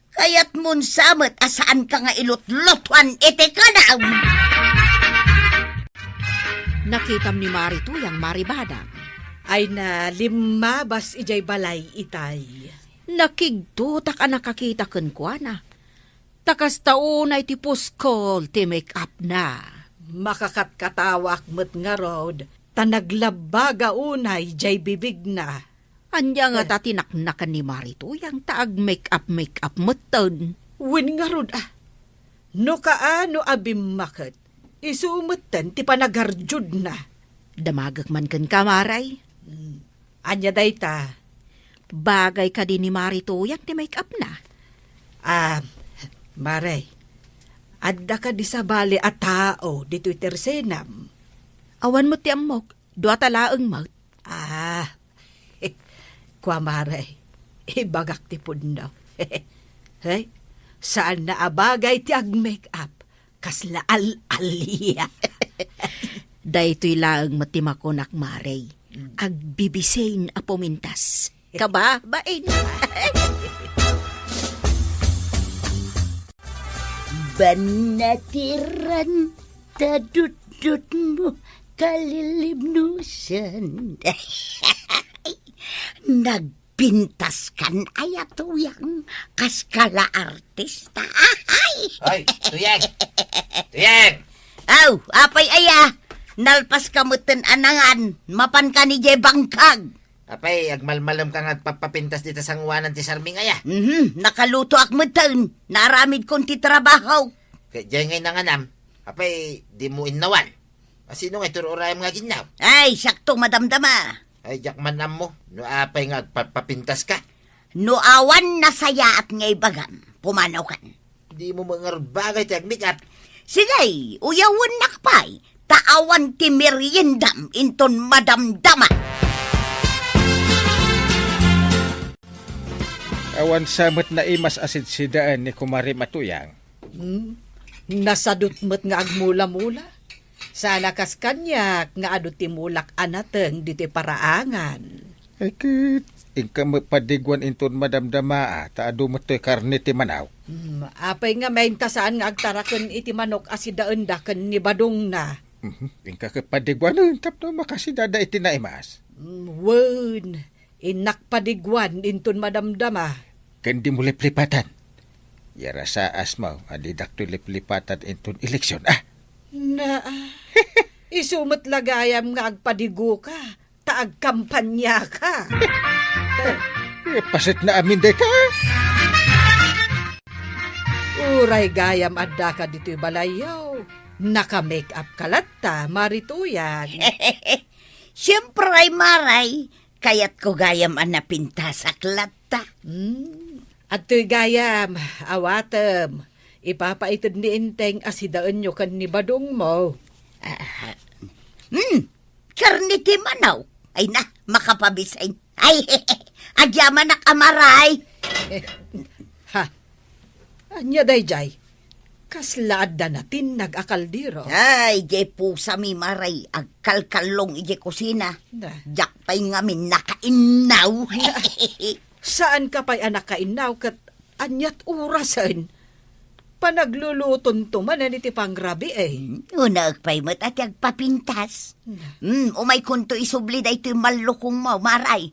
Kayatmon sa met a saanka nga ilutlutuan iti kanam. Nakitam ni Mari Tuyang, Mari Badang. Ay na, limmabas idiay balay itay. Nakigtotak a nakakita kenkuana. Ta kasta unay ti puskol ti make-upna. Makakatkatawaak met ngarud, ta naglabbaga unay diay bibigna. Ania ngata ti naknakan ni Mari Tuyang ta ag-make-up-make-up metten? Wen ngarud a, no kaano a bimmaket, isu metten ti panagarjudna. Damagek man kenka, Maray. Hmm. Ania dayta? Bagay kadi ni Mari Tuyang ti make-upna? Ah, Maray, adda kadi sabali a tao ditoy tersenam? Awan met ti ammok. Dua ta laeng met. Ah, kua, Maray, ibagak ti pudno. Hey, saanna a bagay ti ag-make-up. Kasla al-alia. Daytoy laeng met ti makunak, Maray. Mm. Agbibisin a pumintas. Kababain. Bannatiran, ta dutdutmo, kalilibnusan. Nagpintaskan aya, Tuyang, kas kala artista. Ay! Ay, Tuyang! Tuyang! Aw, apay aya? Nalpaska metten a nangan, mapanka idiay bangkag. Apay, agmalmalemka nga agpapapintas dita sangoanan ti sarming aya? Mhm, nakalutoak metten. Naaramidkon ti trabaho. Ket diay ngay nanganam, apay, dimo innawan? A, sino ngay ti ur-urayam nga aginnaw? Ay, siakto madamdama. Ay, diak man ammo no apay nga agpapapintaska. No awan nasayaat nga ibagam, pumanaw kan. Dimo met ngarud bagay ti agmake-up. Sige, uyawennak pay, ta awan ti meriendam inton madamdama. Awan sa met naimas a sidsidaen ni Kumarim a Tuyang. Hmm? Nasadut met nga agmula-mula. Saan a kas kaniak nga adu ti mulak a nateng ditoy paraangan. Ay ket, inka met padiguan inton madamdamaa, ta adu met toy karne ti manaw. Hmm, apay nga main ta saan nga agtaraken iti manok a sidaenda ken ni badongna? Mhm. Inka ket padiguanen tapno makasidada iti naimas. Mm, wen, innak padiguan inton madamdama. Ken dimo liplipatan. Yarasaasmo a didakto liplipatan inton eleksion, ah! Na, ah, isu met la gayam nga agpadigoka, ta agkampaniaka. Eh, paset na amin dayta. Uray gayam addaka ditoy balayyo, naka-make up ka latta, Mari Tuyang. Siempre, Mari, kayatko gayam a napintasak latta. Hmm. Adtoy gayam, awatem. Ipapaited ni Enteng a sidaenyo ken ni badongmo. Ah, hmm. Karne ti manaw. Ay na, makapabisin. Ay, agyamanak a Mari. Ha? Ania daydiay? Kasla adda natinnag a kaldero. Ay, diay pusami, Mari, agkalkallong idiay kusina. Na. Diak pay ngamin nakainnaw. Saanka pay a nakainnaw ket aniat orasen? Panaglulutonto manen iti pangrabii. Hmm, unaek pay met a ti agpapintas. Na. Hmm, umaykonto isubli daytoy mallukongmo, Mari.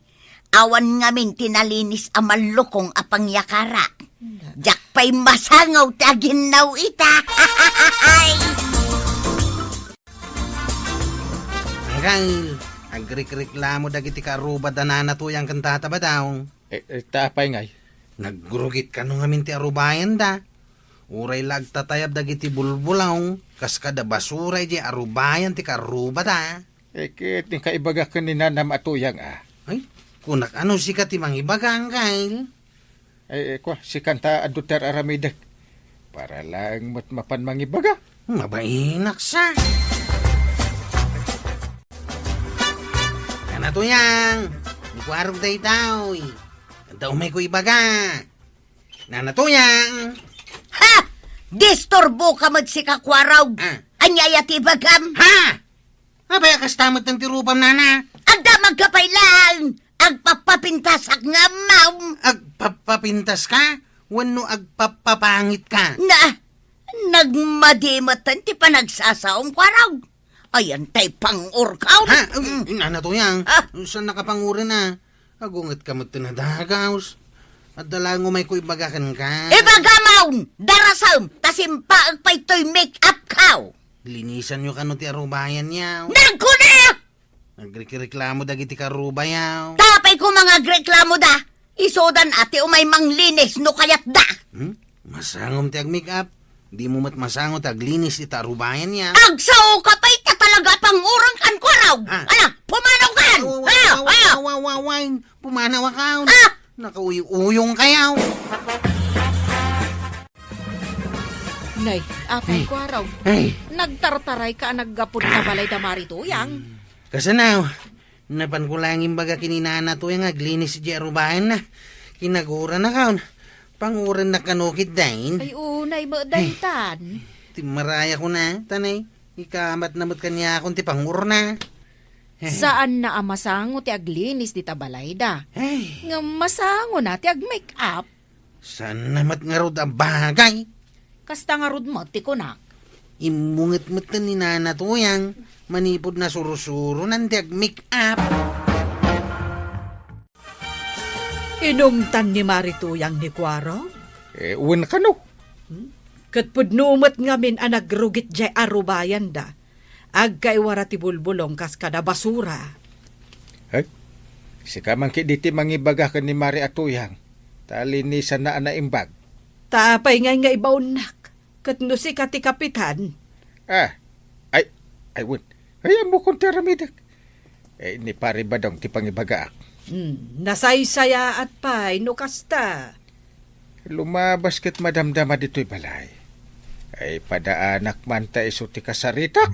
Awan ngamin ti nalinis a mallukong a pangyakara. Na. Diak pay masango ti aginnaw ita. Anggail, agrikreklamo dagiti kaarruba da Nana Tuyang ken Tata Badong. Eh, eh, ta apay ngay? Nagrugit kano ngamin ti arubayanda. Uray la agtatayab dagiti bulbulong, kas kada basura idiay arubayan ti kaarrubada. Eh, ket inka ibaga ken ni Nanam a Tuyang, ah. Ay, kunak ano sika ti mangibaga, Anggail? Eh, eh, kua, sikan ta adda ti ar-aramidek. Para laeng met mapan mangibaga. Mabainak sa. Nana Tuyang, ni Kuarog daytoy. Adda umayko ibaga. Nana Tuyang. Ha! Disturboka met sika, Kuarog. Ah. Ania aya ti ibagam? Ha! Apay a kasta met ti rupam, Nana? Agdamagka pay laeng. Agpapapintasak nga ammom. Agpapapintaska? Wenno agpapapangitka? Na, nagmadi met ti panagsasaom, Kuarog. Ayan tay pangur-ka. Ha? Mm. Nana Tuyang. Ha? Saan nakapanguren a? Agungetka met ti nadagaw. Adda laeng umayko ibaga kenka. Ibagam, darasem, ta simpaek pay toy make-up ka. Linisanyo kano ti arubayan yaw. Nagkuna! Nagreklamo dagiti karubayaw. Tapay ko mangagreklamo da. Isudan a ti umay manglinis no kayat da. Hmm? Masangom ti agmake-up. Dimo met masango ti aglinis ita arubayan yaw. Agsaoka pay ta talaga panguren kan, Kuarog. Ah. Ala, pumanaw kan. Aw, aw, aw, aw, aw, aw, aw, aw. Pumanaw akon. Ah! Nakauy-uyong kayaw. Nay, apay, Kuarog. Ay. Nagtartarayka a naggapu ta balay da Mari Tuyang. Kasano? Napanko laeng imbaga ken ni Nana Tuyang nga aglinis idiay arubayanna. Kinaguran akon. Pangurennak kano ketdin. Ay, unay met daytan. Timmarayakon a, tanay. Ikamatna met kaniakon ti pangurna. Saanna a masango ti aglinis dita balayda. Ay. Ngem masangona ti agmake-up. Saanna met ngarud a bagay. Kasta ngarud met ti kunak. Immunget met ni Nana Tuyang, manipud nasursuronan ti agmake-up. Inungtan ni Mari Tuyang ni Kuarog? Eh, wen kano. Hmm? Ket pudno met ngamin a nagrugit diay arubayanda. Agkaiwara ti bulbulong kas kada basura. Ay, sika man ketdi ti mangibaga ken ni Mari a Tuyang, ta linisanna a naimbag. Ta apay ngay nga ibaonnak? Ket no sika ti kapitan? Ah, ay, ay, wen. Ay, ammokon ti aramidek. Eh, ni Pari Badong ti pangibagaak. Hmm, nasaysayaat pay no kasta. Lumabas ket madamdama ditoy balay. Ay, padaanak man ta isu ti kasaritak.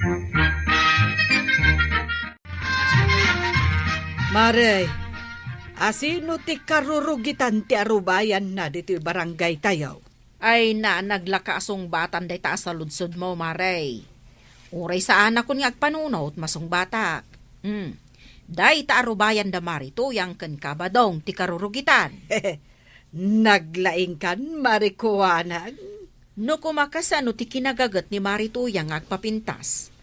Mare, asino ti karurugitan ti arubayanna ditoy barangay tayo? Ay na, naglaka a sungbatan dayta a saludsodmo, Mare. Uray saanakon nga agpanunot, masungbatak. Hmm. Dayta a rubayan da Mari Tuyang ken Kabadong ti karurugitan. Naglaingkan, Mari Kuanang. No kumakasano ti kinagaget ni Mari Tuyang nga agpapintas?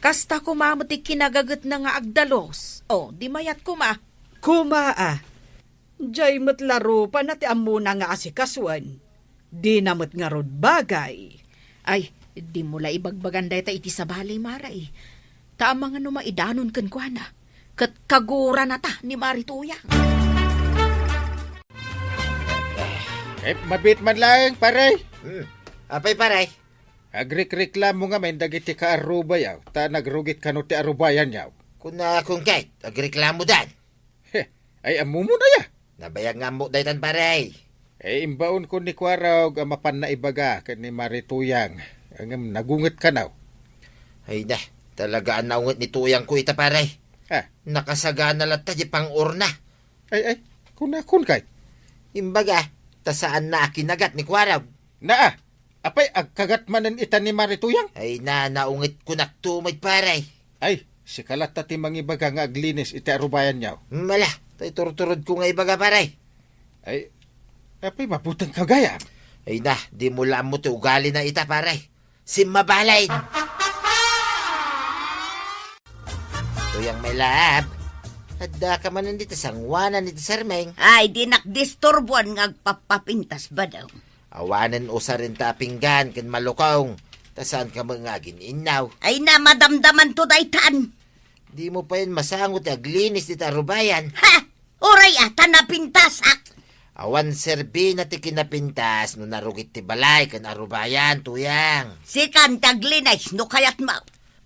Kasta koma met ti kinagagetna nga agdalus. O, di mayat koma. Koma a. Jay met la rupana ti ammona nga asikasuen. Dina met ngarud bagay. Ay, dimo la ibagbagan dayta iti sabali, Mare. Ta amangan no maidanon kenkuana. Ket kaguranata ni Mari Tuyang. Eh, mabiit man laeng, pare. Hmm. Apay, pare? Agrikreklamo ngamin dagiti kaarubayaw, ta nagrugit kano ti arubayanyaw. Kuna, kun ket, agreklamodan. He, ay, ammomon aya? Nabayag nga ammok daytan, pare. Eh, imbaonko ni Kuarog a mapan naibaga ken ni Mari Tuyang, ngem nagunget kano. Ay na, talaga a naunget ni Tuyangko ita, pare. Ha? Nakasagana latta di pang-orna. Ay, ay, kuna, kun kay? Imbaga, ta saanna a kinagat ni Kuarog. Naa, apay, agkagat manen ita ni Mari Tuyang? Ay na, naunget kunakto met, pare. Ay, sika latta ti mangibaga nga aglinis iti arubayanyaw. Mala, tay turturodko nga ibaga, pare. Ay, apay, mabuteng ka gayam? Ay na, di mo la ammo ti ugali na ita, pare. Simmabalin. Tuyang, my love. Adda ka manen dita sanguanan iti sermeng. Ay, dinak disturbuan nga agpapapintas, Badong. Awanen usaren ta a pinggan ken malukong, ta saan ka met nga agin-innaw. Ay na, madamdaman to daytan. Di mo payen masango ti aglinis dita arubayan. Ha! Uray a, ta napintasak. Awan serbina ti kinapintas no narugit ti balay ken arubayan, Tuyang. Sikan ti aglinis no kayatmo.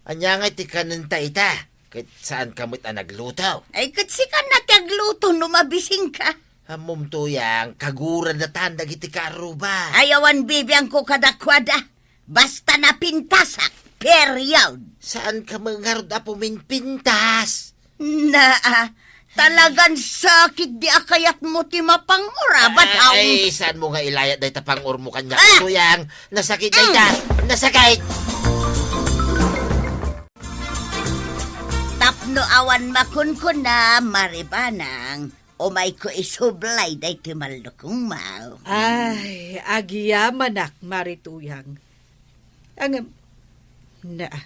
Ania ngay ti kanenta ita? Ket saan ka met a nagluto? Ay, ket sikan na ti agluto no mabising ka. Ammom, Tuyang, kaguradatan dagiti kaaruba. Ay, awan bibiangko kadakuada. Basta napintasak, period. Saan ka met ngarud a puminpintas? Naa, talagan sakit di a kayatmo ti mapang-urabat, aw. Ay, saan mo nga ilayat dayta pang-urmo kaniak, Ah! Tuyang? Nasakit dayta. Mm. Nasakit! Tapno awan makunkuna, Mari Banang, umayko isublay daytoy mallukongmo. Ay, agyamanak, Mari Tuyang. Ngem, naa,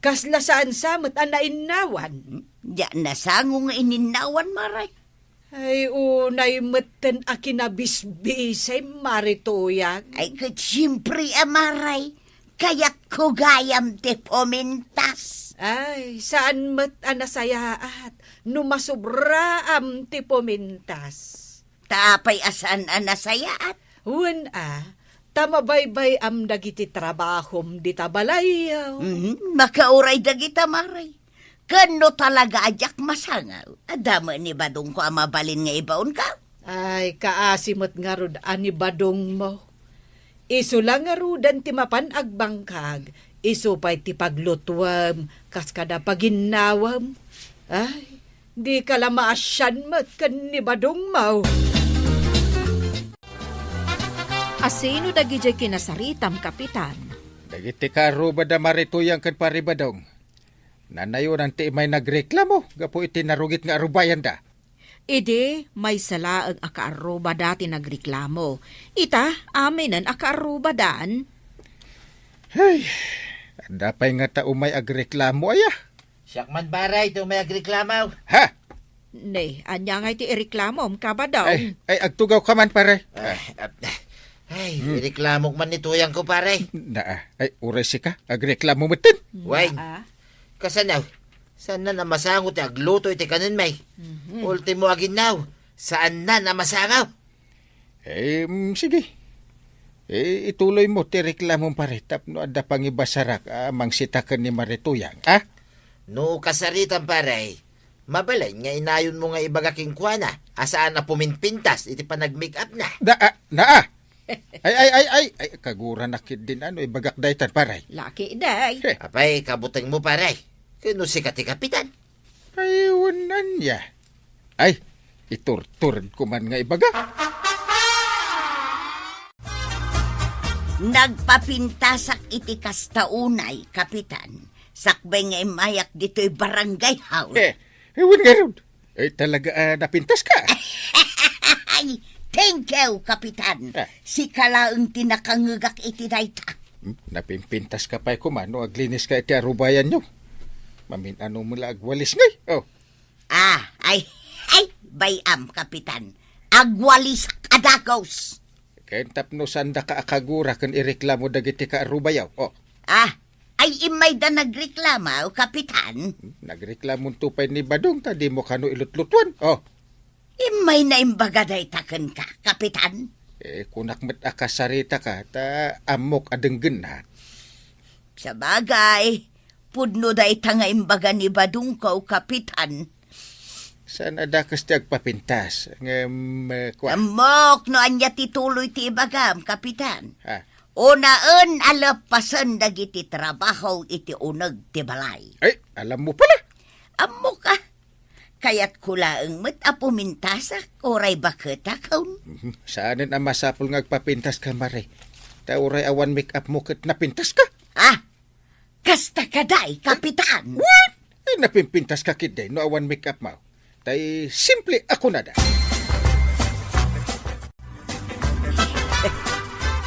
kasla saan sa met a nainnawan? Diak nasango nga ininnawan, Mare. Ay, unay metten a kinabisbisem, Mari Tuyang. Ay, ket siempre a, Mare. Kayatko gayam ti pumintas. Ay, saan met a nasayaat no masubraam ti pumintas. Ta apay a saan a nasayaat? Wen a, ta mabaybay-am dagiti trabahom dita balayyo. Mhm, makauray dagita, Mare. Ken no talaga a diak masango, adda met ni badongko a mabalin nga ibaonka? Ay, kaasi met ngarud a ni badongmo. Isu la ngaruden ti mapan agbangkag, isu pay ti paglutuem kas kada paginnawem. Ay, dika la maasian met ken ni badongmo. Asino dagidiay kinasaritam, Kapitan? Dagiti kaarruba da Mari Tuyang ken Pari Badong. Nanayonan ti immay nagreklamo gapu iti narugit nga arubayanda. Idi maysa laeng a kaarruba da ti nagreklamo, ita aminen a kaarrubadan. Hey, adda pay ngata umay agreklamo aya? Siak man, pare, ti umay agreklamo. Ha? Ne, ania ngay ti ireklamom, Kabadong? Ay, ay, agtugaw ka man, pare. Ay, ah, ay, Hmm. ireklamok man ni Tuyangko, pare. Naa, ay, uray sika, agreklamo metten. Wen. Naa. Kasano? Saanna a masango ti agluto iti kanenmi? Mhm. Ultimo aginnaw, saanna a masango? Eh, mm, sige. Eh, ituloy mo ti reklamom, pare, tapno adda pangibasarak a mangsita ken ni Mari Tuyang, a? No kasaritam, pare, mabalin nga inayonmo nga ibaga kenkuana a saan a puminpintas iti panag-make-up na. Da, ah, naa! Ay, ay, ay, ay, ay, kaguranak ketdin no ibagak daytan, pare. Laki, day. Heh. Apay, kabutengmo, pare. Ken no sika ti kapitan. Ay, wen ania. Ay, iturturedko man nga ibaga. Nagpapintasak iti kasta unay, Kapitan. Sakbay nga immayak ditoy barangay hall. Eh, eh, wen ngarud. Eh, talaga, ah, napintas ka? Ay, thank you, Kapitan. Ah. Sika laeng ti nakangngegak iti dayta. Hmm, napimpintas ka pay koma no aglinis ka iti arubayanyo. Mamin-ano met la agwalis ngay? Oh. Ah, ay, ay, bay-am, Kapitan. Agwalisak a dagus. Ken tapno saandaka a kagura ken ireklamo dagiti kaarubayo. Oh. Ah, ay, immayda nagreklamo, Kapitan? Nagreklamonto pay ni Badong ta dimo kano ilutlutuan. Oh. Immay naimbaga dayta kenka, Kapitan? Eh, kunak met a kasaritaka, ta ammok a denggenna. Sabagay, pudno dayta nga imbaga ni Badongko, Kapitan. Saan a dakes ti agpapintas? Ngem, eh, kua. Ammok no ania ti tuloy ti ibagam, Kapitan. Ah. Unaen a leppasen dagiti trabaho iti uneg ti balay. Ay, alammo pala. Ammok a. Kayatko laeng met a pumintasak uray baketak, wen? Mhm. Saanen a masapul nga agpapintaska, Mare. Ta uray awan make-up mo ket napintaska. Ah, kasta kadi, Kapitan? What? Ay, napimpintaska ketdi no awan make-up mo. Tay simple a kunada.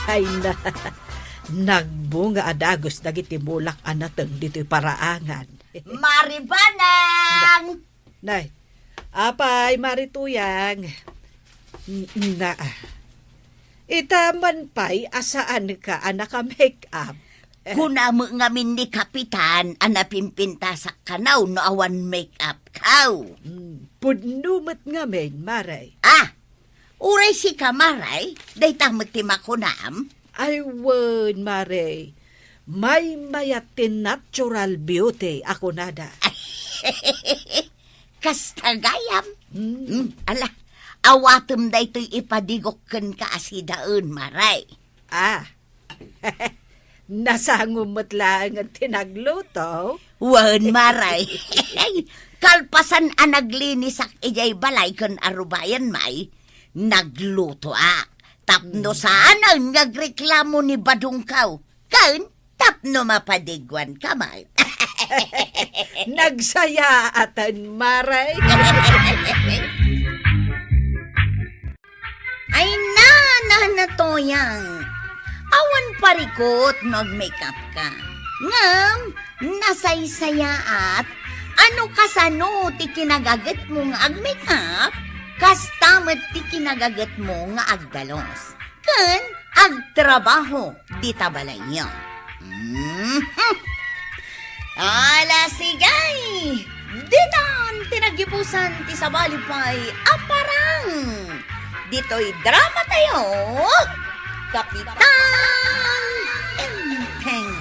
Ay na, nagbunga a dagus dagiti mulak a nateng ditoy paraangan. Mari Banang! Nay, apay, Mari Tuyang. N-, na, ita man pay a saanka a naka-make-up. Kuna met ngamin ni Kapitan a napimpintasak kano no awan make-up kaw. Hmm, pudno met ngamin, Mare. Ah, uray sika, Mare, dayta met ti makunam? Ay, wen, Mare. Maymayat ti natural beauty a kunada. Kasta gayam. Hmm. Hmm, ala, awatem daytoy ipadigok kenka a sidaen, Mare. Ah. Nasangom met laengen ti nagluto? Wen, Mare. Kalpasan a naglinisak idiay balay ken arubayan, may, naglutoak. Tapno saanen nga agreklamo ni Badongko. Ken tapno mapadiguanka met. Nagsayaaten, Mare. Ay, na, na, na, Tuyang. Awan parikut no agmake-up ka. Ngem, nasaysayaat a no kasano ti kinagagetmo nga agmake-up, kasta met ti kinagagetmo nga agdalos ken agtrabaho dita balayyo. Mhm. Ala, sige! Ditan ti naggipusan ti sabali pay a parang ditoy drama tayo, Kapitan Enteng.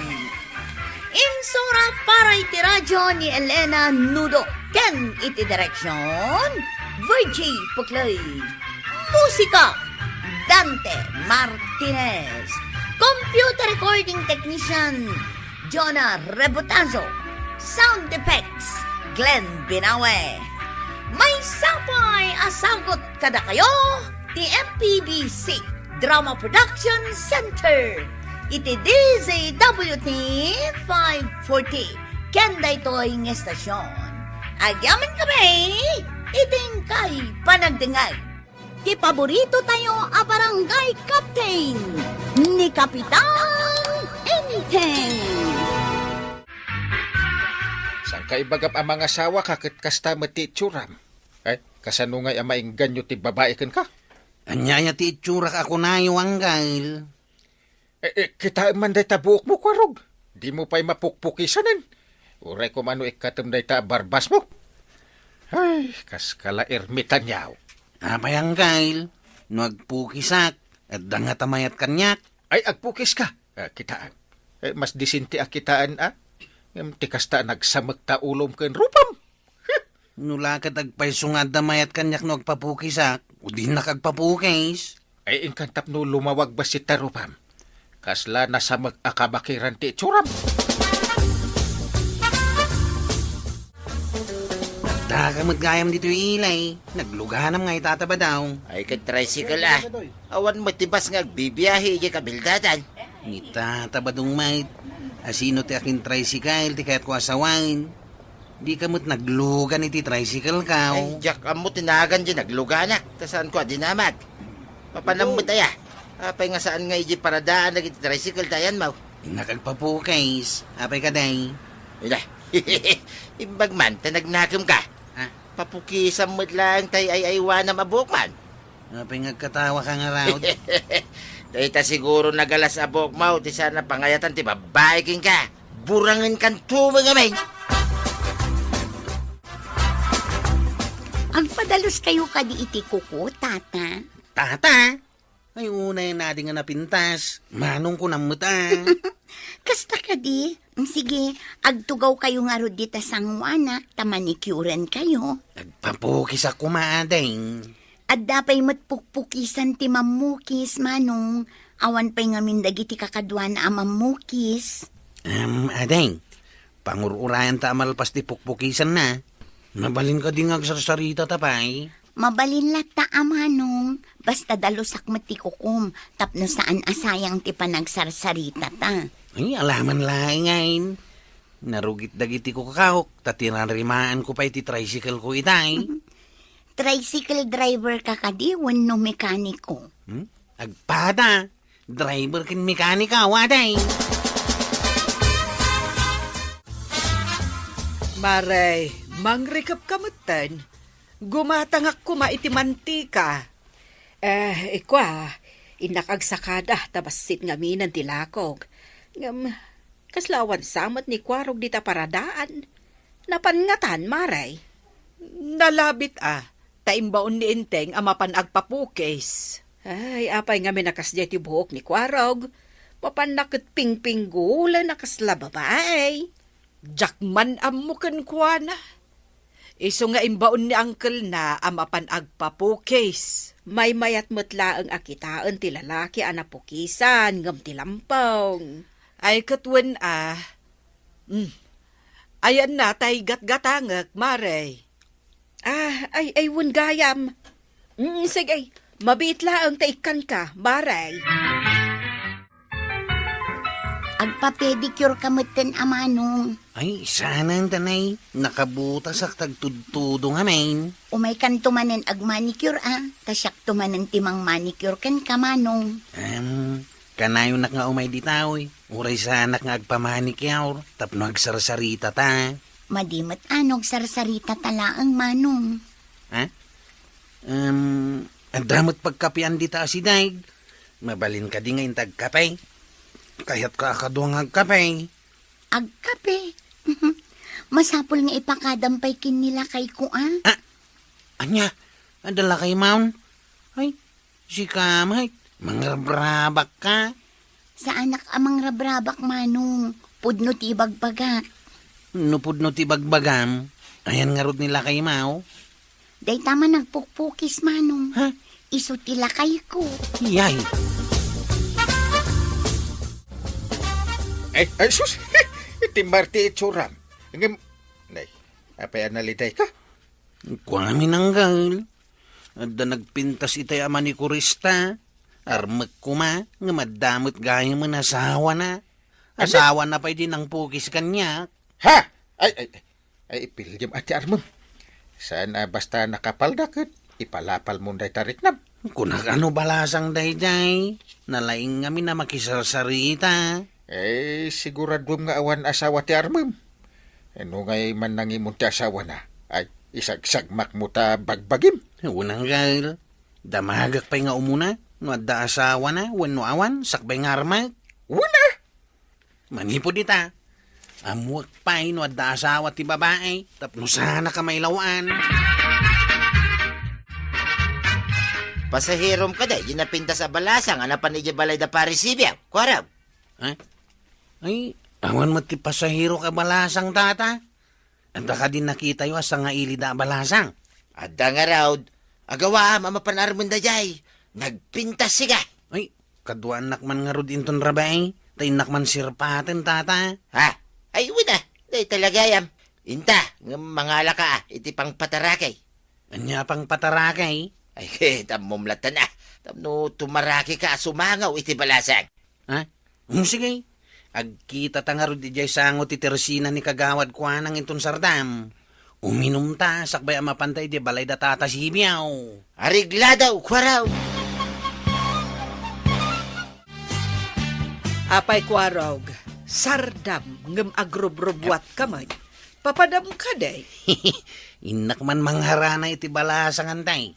Insura para iti radyo ni Elena Nudo ken iti direksyon, Virgie Puclay. Musika, Dante Martinez. Computer recording technician, Jonah Rebotazo. Sound effects, Glenn Binawe. Maysa pay a sagut kadakayo ti M P B C Drama Production Center iti D Z W T five forty. Ken daytoy nga estasyon, agyamankami iti inkay panagdengngeg. Ti paborito tayo a barangay captain, ni Kapitan Enteng. Saan ka ibagam a mangasawa ka ket kasta met ti itsuram? Ay, kasano ngay a maengganyo ti babai kenka? Ania aya ti itsurak a kunayo, Anggail? Eh, eh, kitaem man dayta buokmo, Kuarog. Dimo pay mapukpukisanen. Uray koma no ikkatem dayta a barbasmo. Ay, kas ka la ermitanyo. Apay, Anggail, no agpukisak, adda ngata mayat kaniak? Ay, agpukiska. Ah, kitaem. Eh, mas disente a kitaen, a. Ngem ti kasta, nagsamekta ulom ken rupam. No la ket agpayso nga adda mayat kaniak no agpapukisak, o dinak agpapukis. Ay, inkan tapno lumawag bassit ta rupam. Kasla nasamek a kabakiran ti itsuram. Adda ka met gayam ditoy ilay. Nagluganam nga ita ta badaw. Ay, ket tricycle, a. Awan met ti bus nga agbibiahe idiay kabildadan. Ni Tata Badong met, asino ti akin tricycle ti kayatko a sawen? Dika met naglugan iti tricycle ka, o? Ay, diak ammo ti nagan diay nagluganak, ta saanko a dinamag. Mapanam met aya. Apay nga saan nga idiay paradaan dagiti tricycle ta ayanmo? Innak agpapukis. Apay kadi? Ida, Imbag man ta nagnakemka. Ah? Papukisam met laeng tay ay-aywanam a buokman. Apay nga agkatawaka ngarud? Dayta siguro nagalas a buokmo ti saan a pangayatan ti babbai kenka. Burangenkanto met ngamin. Agpadaluskayo kadi iti kuko, Tata? Tata? Ay, unay na di nga napintas. Manong ko nammet a. Kasta kadi? Mm, sige, agtugawkayo ngarud dita sangoanak ta manicurenkayo. Agpapukisak koma, Ading. Adda pay met pukpukisan ti mammukis, Manong. Awan pay ngamin dagiti kakaduana a mammukis. Em, Ading, pangur-urayanta a malpas ti pukpukisanna. Mabalin kadi nga agsarsaritata pay? Mabalin latta a, Manong, basta dalusak met ti kukom tapno saan a sayang ti panagsarsaritata. Ay, alaman laeng ngamin. Narugit dagiti kukawk, ta tinarimaanko pay ti tricycle ko itay. Tricycle driver ka kadi wenno mekaniko? Hmm? Agpada, driver ken mekaniko, Ading. Mare, mangrikep ka metten. Gumatangak koma iti mantika. Eh, ikua, innak agsakada ta bassit ngaminen ti lakog. Ngem, kasla awan sa met ni Kuarog dita paradaan. Napan ngatan, Mare? Nalabit a, ta imbaon ni Enteng a mapan agpapukis. Ay, apay ngamin a kasdiay ti buok ni Kuarog? Mapanna ket pingpinggulen a kasla babai. Diak man ammo kenkuana. Isu nga imbaon ni angkelna a mapan agpapukis. Maymayat met laeng a kitaen ti lalaki a napukisan ngem ti lampeng. Ay, ket wen a. Hmm. Ayanna tay gatgatangek, Mare. Ah, ay, ay, wen gayam. Mm, sige, mabiit laeng ta ikkanka, Mare. Agpa-pedicure ka metten a, Manong. Ay, saanen ta nay, nakabutasak ta agtudtudo ngamin. Umaykanto manen agmanicure a, ta siakto manen ti mangmanicure kenka, Manong. Em, kanayonak nga umay dita, uray saanak nga agpamanicure tapno agsarsaritata. Madi met a no agsarsaritata laeng, Manong. Ha? Em, adda met pagkapean dita a sideg. Mabalin kadi nga inta agkape? Kayatka a kadua nga agkape. Agkape? Masapul nga ipakadam pay ken ni lakayko a. Ah, ania? Adda lakaymo? Ay, sika met, mangrabrabak ka? Saanak a mangrabrabak, Manong. Pudno ti ibagbagak. No pudno ti ibagbagam, ayan ngarud ni lakaymo? Dayta man nagpukpukis, Manong. Ha? Isu ti lakayko. Yay! Ay, ay, sus! Iti Marti itsuram. Ngem, nay, apay a nalidayka? Kuan, Manong Gael. Adda nagpintas itay a manikurista. Armek koma, ngem adda met gayamen asawana. Ano? Asawana pay di nangpukis kaniak. Ha? Ay, ay, ay, ay, ipilyem a ti armem. Saan a basta nakapalda ket ipalapalmon dayta riknam. Kunak, ano balasang daydiay? Nalaing ngamin a makisarsarita. Eh, siguraduem nga awan asawa ti armem. No ngay mannangimon ti asawana, ay isagsagmakmo ta bagbagim. Unang gal, damagak pay nga umuna, no adda asawana, wenno awan, sakbay nga armek. Una! Manipud ita, ammoek pay no adda asawa ti babai, tapno saanaka mailaw-an. Pasaherom kadi, di napintas a balasang a napan idiay balay da Pare Sibiaw, kuarog. Ha? Ay, awan met ti pasaherok a balasang, tata. Adda kadi nakitayo a sangailida a balasang? Adda ngarud. Agawaam a mapan armen daydiay. Nagpintas sika. Ay, kaduaannak man ngarud inton rabii, ta innak man sirpaten, tata. Ha? Ay, wen a. Day talagayam. Inta, ngem mangalaka, ah, iti pangpataraki. Ania a pangpataraki? Ay, ket ammom latta a. Tapno tumarakika a sumangaw iti balasang. Ha? Um, sige. Agkitata ngarud idiay sango ti tersina ni Kagawad Kuanang inton sardam. Uminumta, sakbay a mapanta idiay balay da Tata Sibiaw. Areglado, kuarog. Apay, kuarog, sardam ngem agrubrubuatka met. Papadam kadi? Innak man mangharana iti balasang, Antay.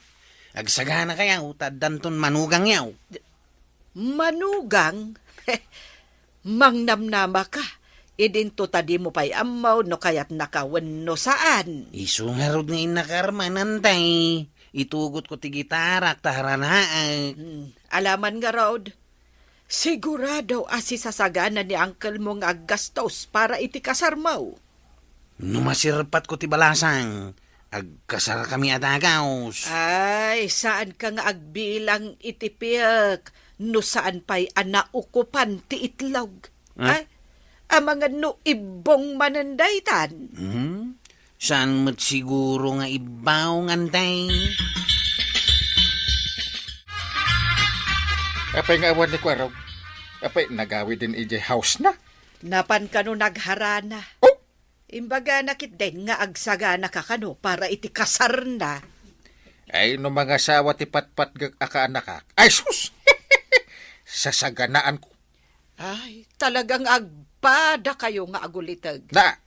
Agsagana kayaw, ta addanton manugangyaw. Manugang? Mangnamnama ka. Idinto ta dimo pay ammo no kayatnaka wenno saan. Isu ngarud nga innak arman, Antay. Itugotko ti gitarak ta haranaek. Hmm, alaman ngarud. Sigurado a sisasagana ni uncle mo nga aggastos para iti kasarmo. No masirpatko ti balasang, agkasarkami a dagus. Ay, saanka nga agbilang iti piek no saan pay a naukopan ti itlog. Ah? Ay, amangan no ibbong manen daytan. Hmm? Saan met siguro nga ibbong, Antay? Apay nga awan ni Kuarog? Apay nagawid din idiay house na? Napan kano nagharana? Oh! Imbagana ketdin nga agsaganaka kano para iti kasarna. Ay, no mangasawa ti patpatgek a kaanakak. Ay, sus! Sasaganaan ko. Ay, talagang agpada kayo nga aguliteg. Na!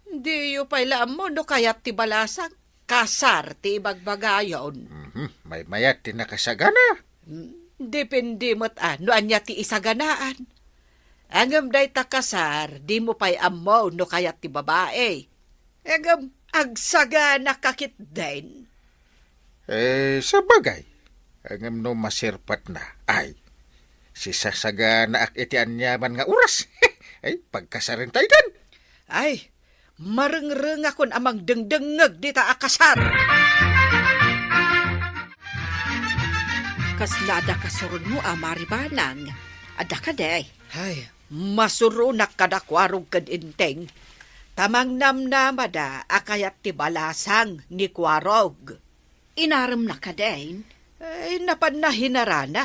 Diyo pay la ammo no kayat ti balasang kasar ti ibagbagayon. Mhm, maymayat ti nakasagana. Hmm, depende met a no ania ti isaganaan. Ngem dayta kasar, dimo pay ammo no kayat ti babai. Ngem agsagana ka ketdin. Eh, sabagay. Ngem no masirpatna, ay, sisasaganaak iti aniaman nga oras. Ay, pagkasarentayo. Ay, marengrengakon a mangdengdengngeg dita a kasar. Kasla adda kasuronmo a maribanang? Adda kadi? Ay, masuronak kada Kuarog ken Enteng. Ta mangnamnamada a kayat ti balasang ni Kuarog. Inaremna kadin? Ay, napanna hinarana.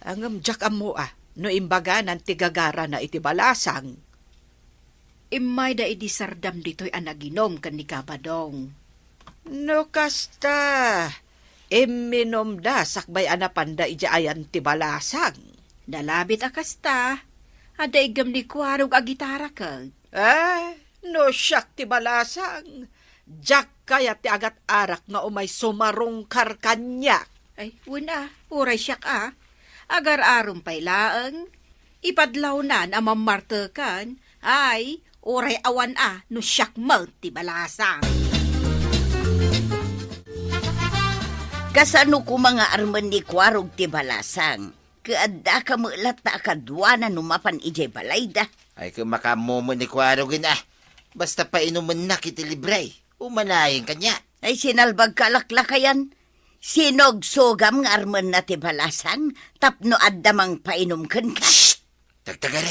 Ngem diak ammo a no imbaganan ti gagarana iti balasang. Immayda idi sardam ditoy a naginom ken ni Kabadong. No kasta, imminumda sakbay a napanda idiay ayan ti balasang. Nalabit a kasta, adda igem ni Kuarog a gitara ket. Ah, no siak ti balasang, diak kayat ti agat-arak nga umay sumarungkar kaniak. Ay, wen a, uray siak a. Agar-arom pay laeng, ipadlawnan a mammarteken. Ay, uray awan a no siak met ti balasang. Kasano koma nga armen ni Kuarog ti balasang? Ket adda ka met latta a kaduana no mapan idiay balayda? Ay, ket makaammo met ni Kuarog a. Basta painomennak iti libre, umanayen kaniak. Ay, sinalbagka a laklakayan. Sinugsugam nga armenna ti balasang tapno adda mangpainom kenka. Shh! Tagtagari.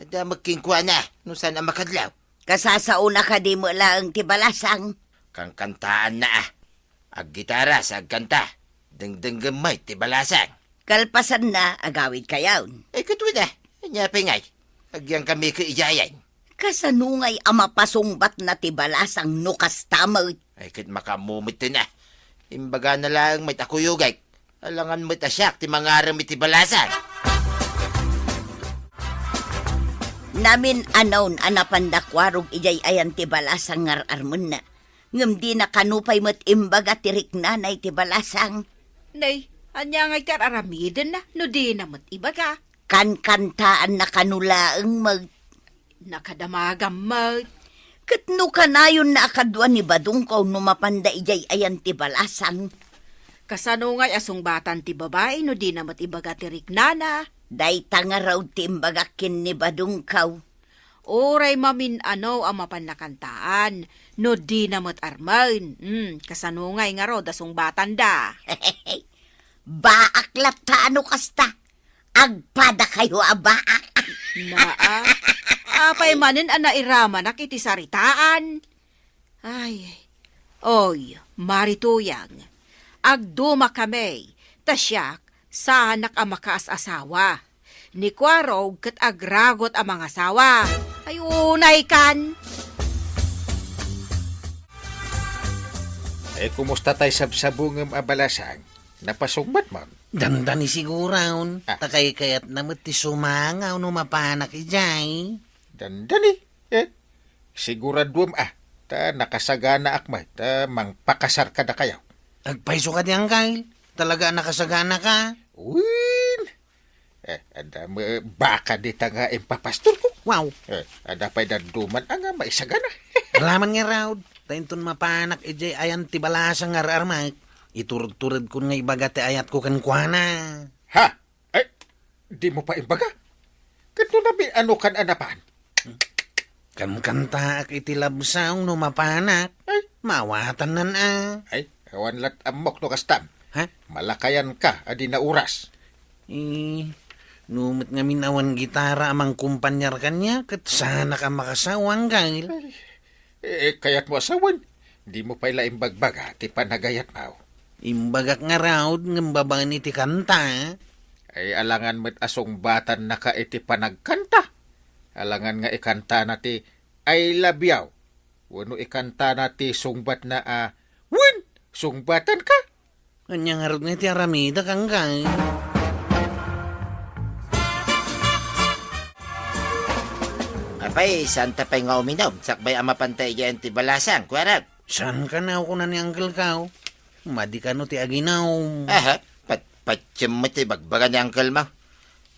Adda met kenkuana no saan a makadlaw. Kasasaona kadi met laeng ti balasang? Kankantaanna a. Aggitara sa agkanta. Dengdenggen met ti balasang. Kalpasanna, agawidkayon. Ay, ket wen a. Ania pay ngay? Agyankami ket idiayen. Kasano ngay a mapasungbatna ti balasang no kasta met? Ay, ket makaammo met a. Imbagana laeng met a kuyogek. Alangan met a siak ti mangarem iti balasang. Namin-anon a napanda Kuarog idiay ayan ti balasang nga ar-armenna. Ngem dina kano pay met imbaga ti riknana iti balasang. Nay, ania ngay ti ar-aramidenna no dina met ibaga? Kankantaanna kano laeng met. Nakadamagam met. Ket no kanayonna a kadua ni Badongkaw no mapanda idiay ayan ti balasang? Kasano ngay a sungbatan ti babai no dina met ibaga ti riknana? Dayta ngarud ti imbagak ken ni Badongkaw. Uray mamin-ano a mapanna kantaan no dina met armen. Hmm, kasano ngay ngarud a sungbatanda? Baak latta no kasta. Agpadakayo a baak. Naa, apay manen a nairamanak iti saritaan? Ay, oy, Mari Tuyang, agdumakami, ta siak, saanak a makaas-asawa. Ni Kuarog ket agragot a mangasawa. Ay, unay kan! Eh, kumusta tay sabsabungem a balasang? Napasungbat man? Dandani siguron. Ah. Ta kaykayatna met ti sumangaw no mapanak idiay. Dandani? Eh, siguraduem a. ta nakasaganaak met, ta mangpakasar kadakayo. Agpayso kadi, Angkel? Talaga a nakasaganaka? Wen! Eh, adda met baka dita nga impapastorko. Wow! Eh, adda pay dadduma nga maisagana. Amangan ngarud, ta inton mapanak idiay ayan ti balasang nga ar-armek, ituredturedkon nga ibaga ti ayatko kenkuana. Ha? Ay, dimo pay imbaga? Ket no namin-anokan a napan? Kankantaak iti love song no mapanak. Ay. Maawatannan a. Ay, awan lat ammok no kastam. Ha? Malakayanka a di nauras. Eh, no met ngamin awan gitara a mangkumpaniar kaniak, ket saanak a makasawa, Angkel. Ay, eh, kayatmo a sawen? Dimo pay la imbagbaga ti panagayatmo. Imbagak ngarud ngem babaen iti kanta. Ay, alangan met a sungbatannaka iti panagkanta. Alangan nga ikantana ti "I love you." Wenno ikantana ti sungbatna a, "Wen, sungbatanka." Ania ngarud nga iti aramidek, Angkel? Apay, saanta pay nga uminom, sakbay a mapanta idiay ti balasang, kuarog? Saan kano, kuna ni Angkel ko. Madi kano ti aginom. Aha, pat-, patiem met ti bagbaga ni Angkel mo.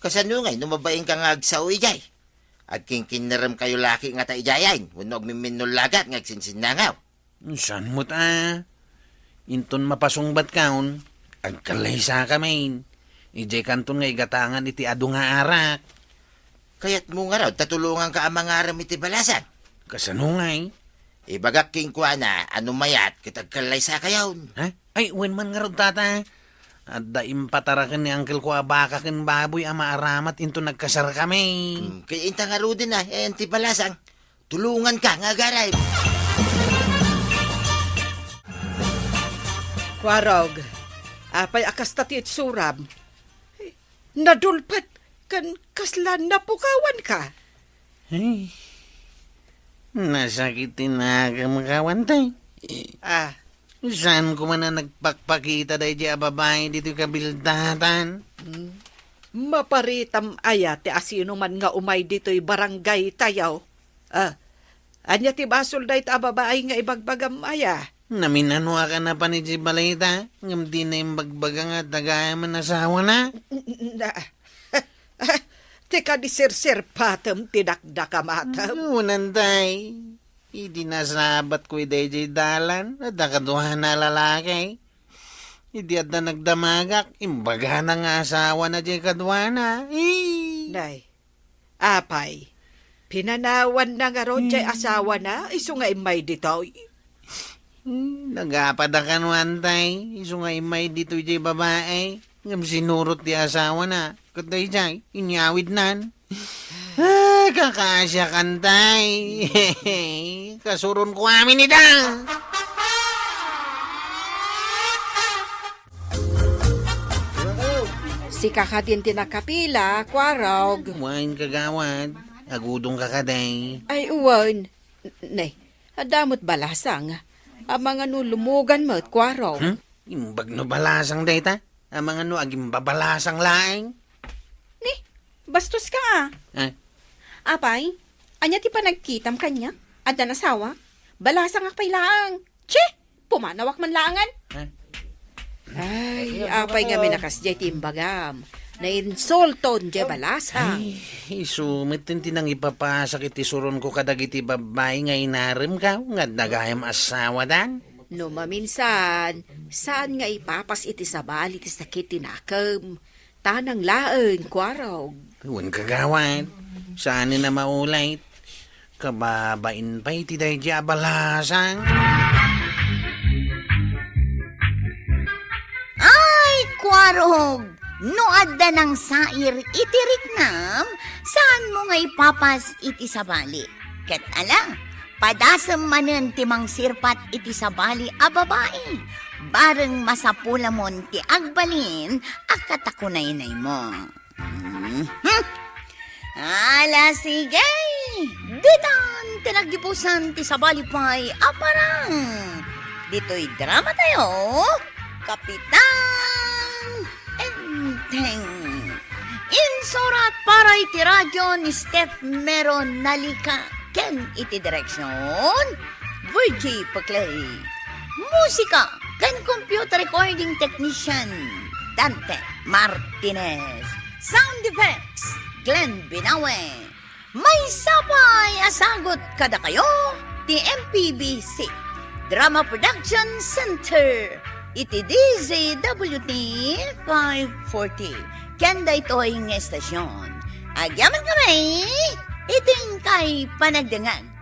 Kasano ngay no mabainka nga agsao idiay? Agkinkinneremkayo laki ngata idiayen, wenno agmimminnullagat nga agsinsinnangaw? Saan met a? Inton mapasungbatkon, agkallaysakamin. Idiaykanton nga igatangan iti adu nga arak. Kayatmo ngarud ta tulonganka a mangarem iti balasang? Kasano ngay? Ibagak kenkuana a no mayat ket agkallaysakayon. Ha? Ay, wen man ngarud, tata. Adda impataraken ni Angkel ko a baka ken baboy a maaramat inton nagkasarkami. Hmm, kay inta ngaruden a, eh, ti balasang. Tulonganka nga agarem. Kuarog, apay a kasta ti itsuram? Nadulpet ken kasla napukawanka? Ay, nasakit ti nakem, Kuarog, tay. Ah. Saan ko man a nagpakpakita daydi a babai ditoy kabildatan? Hmm. Maparitam aya ti asinoman nga umay ditoy barangay tayo? Ah, ania ti basol dayta a babai nga ibagbagam aya? Namin-anoak a napan idiay balay ta, ngem dina imbagbaga nga adda gayam a nasawana. Na, ti kadi serserpatem ti dakdakamatem. Unan, tay. Idi nasabatko idiay dalan, adda kaduana a lalaki. Idi adda nagdamagak, imbagana nga asawana diay kaduana. Eh. Nay, apay, pinanawanna ngarud diay asawana isu nga immay ditoy? Hmm, nagapadakan, tay, isu nga immay ditoy diay babai, ngem sinurot ti asawana, ket daydiay, inyawidnan. Ah, kakaasiakan, tay. Kasuronko amin ida. Sika kadin ti nakapila, Kuarog. Wen, kagawad. Agudongka kadi. Ay, wen. N-, ne, adda met balasang. Amangan no lumugan met, Kuarog. Hmm? Imbag no balasang dayta? Amangan no agimbabalasang laeng? Ni, bastoska a. Eh? Apay, ania ti panagkitam kaniak? Addan asawa? Balasangak pay laeng. Chi! Pumanawak man laengen. Eh? Ay, apay ngamin a kasdiay ti imbagam. Nainsulton diay balasang. Ay, isu met ti nangipapasak iti suronko kadagiti babbai nga inaremko nga adda gayam asawadan. No maminsan, saan nga ipapas iti sabali ti sakit ti nakem. Tanang laeng, Kuarog. Wen, kagawad. Saanen a maulit. Kababain pay ti daydiay a balasang. Ay, Kuarog! No adda nangsair iti riknam, saanmo nga ipapas iti sabali. Ket ala, padasem manen ti mangsirpat iti sabali a babai. Bareng masapulamon ti agbalin a katakunaynaymo. Mhm. Ala, sige! Ditan ti naggibusan ti sabali pay a parang. Ditoy drama tayo, Kapitan Enteng. Insurat para iti radio ni Steph Mero Nalika ken iti direksyon, Virgie Paclay. Musika ken computer recording technician, Dante Martinez. Sound effects, Glenn Binawe. Maysa pay a sagut kadakayo ti M P B C Drama Production Center iti D Z W T five forty. Ken daytoy nga estasyon, agyamankami iti inkay panagdengngeg.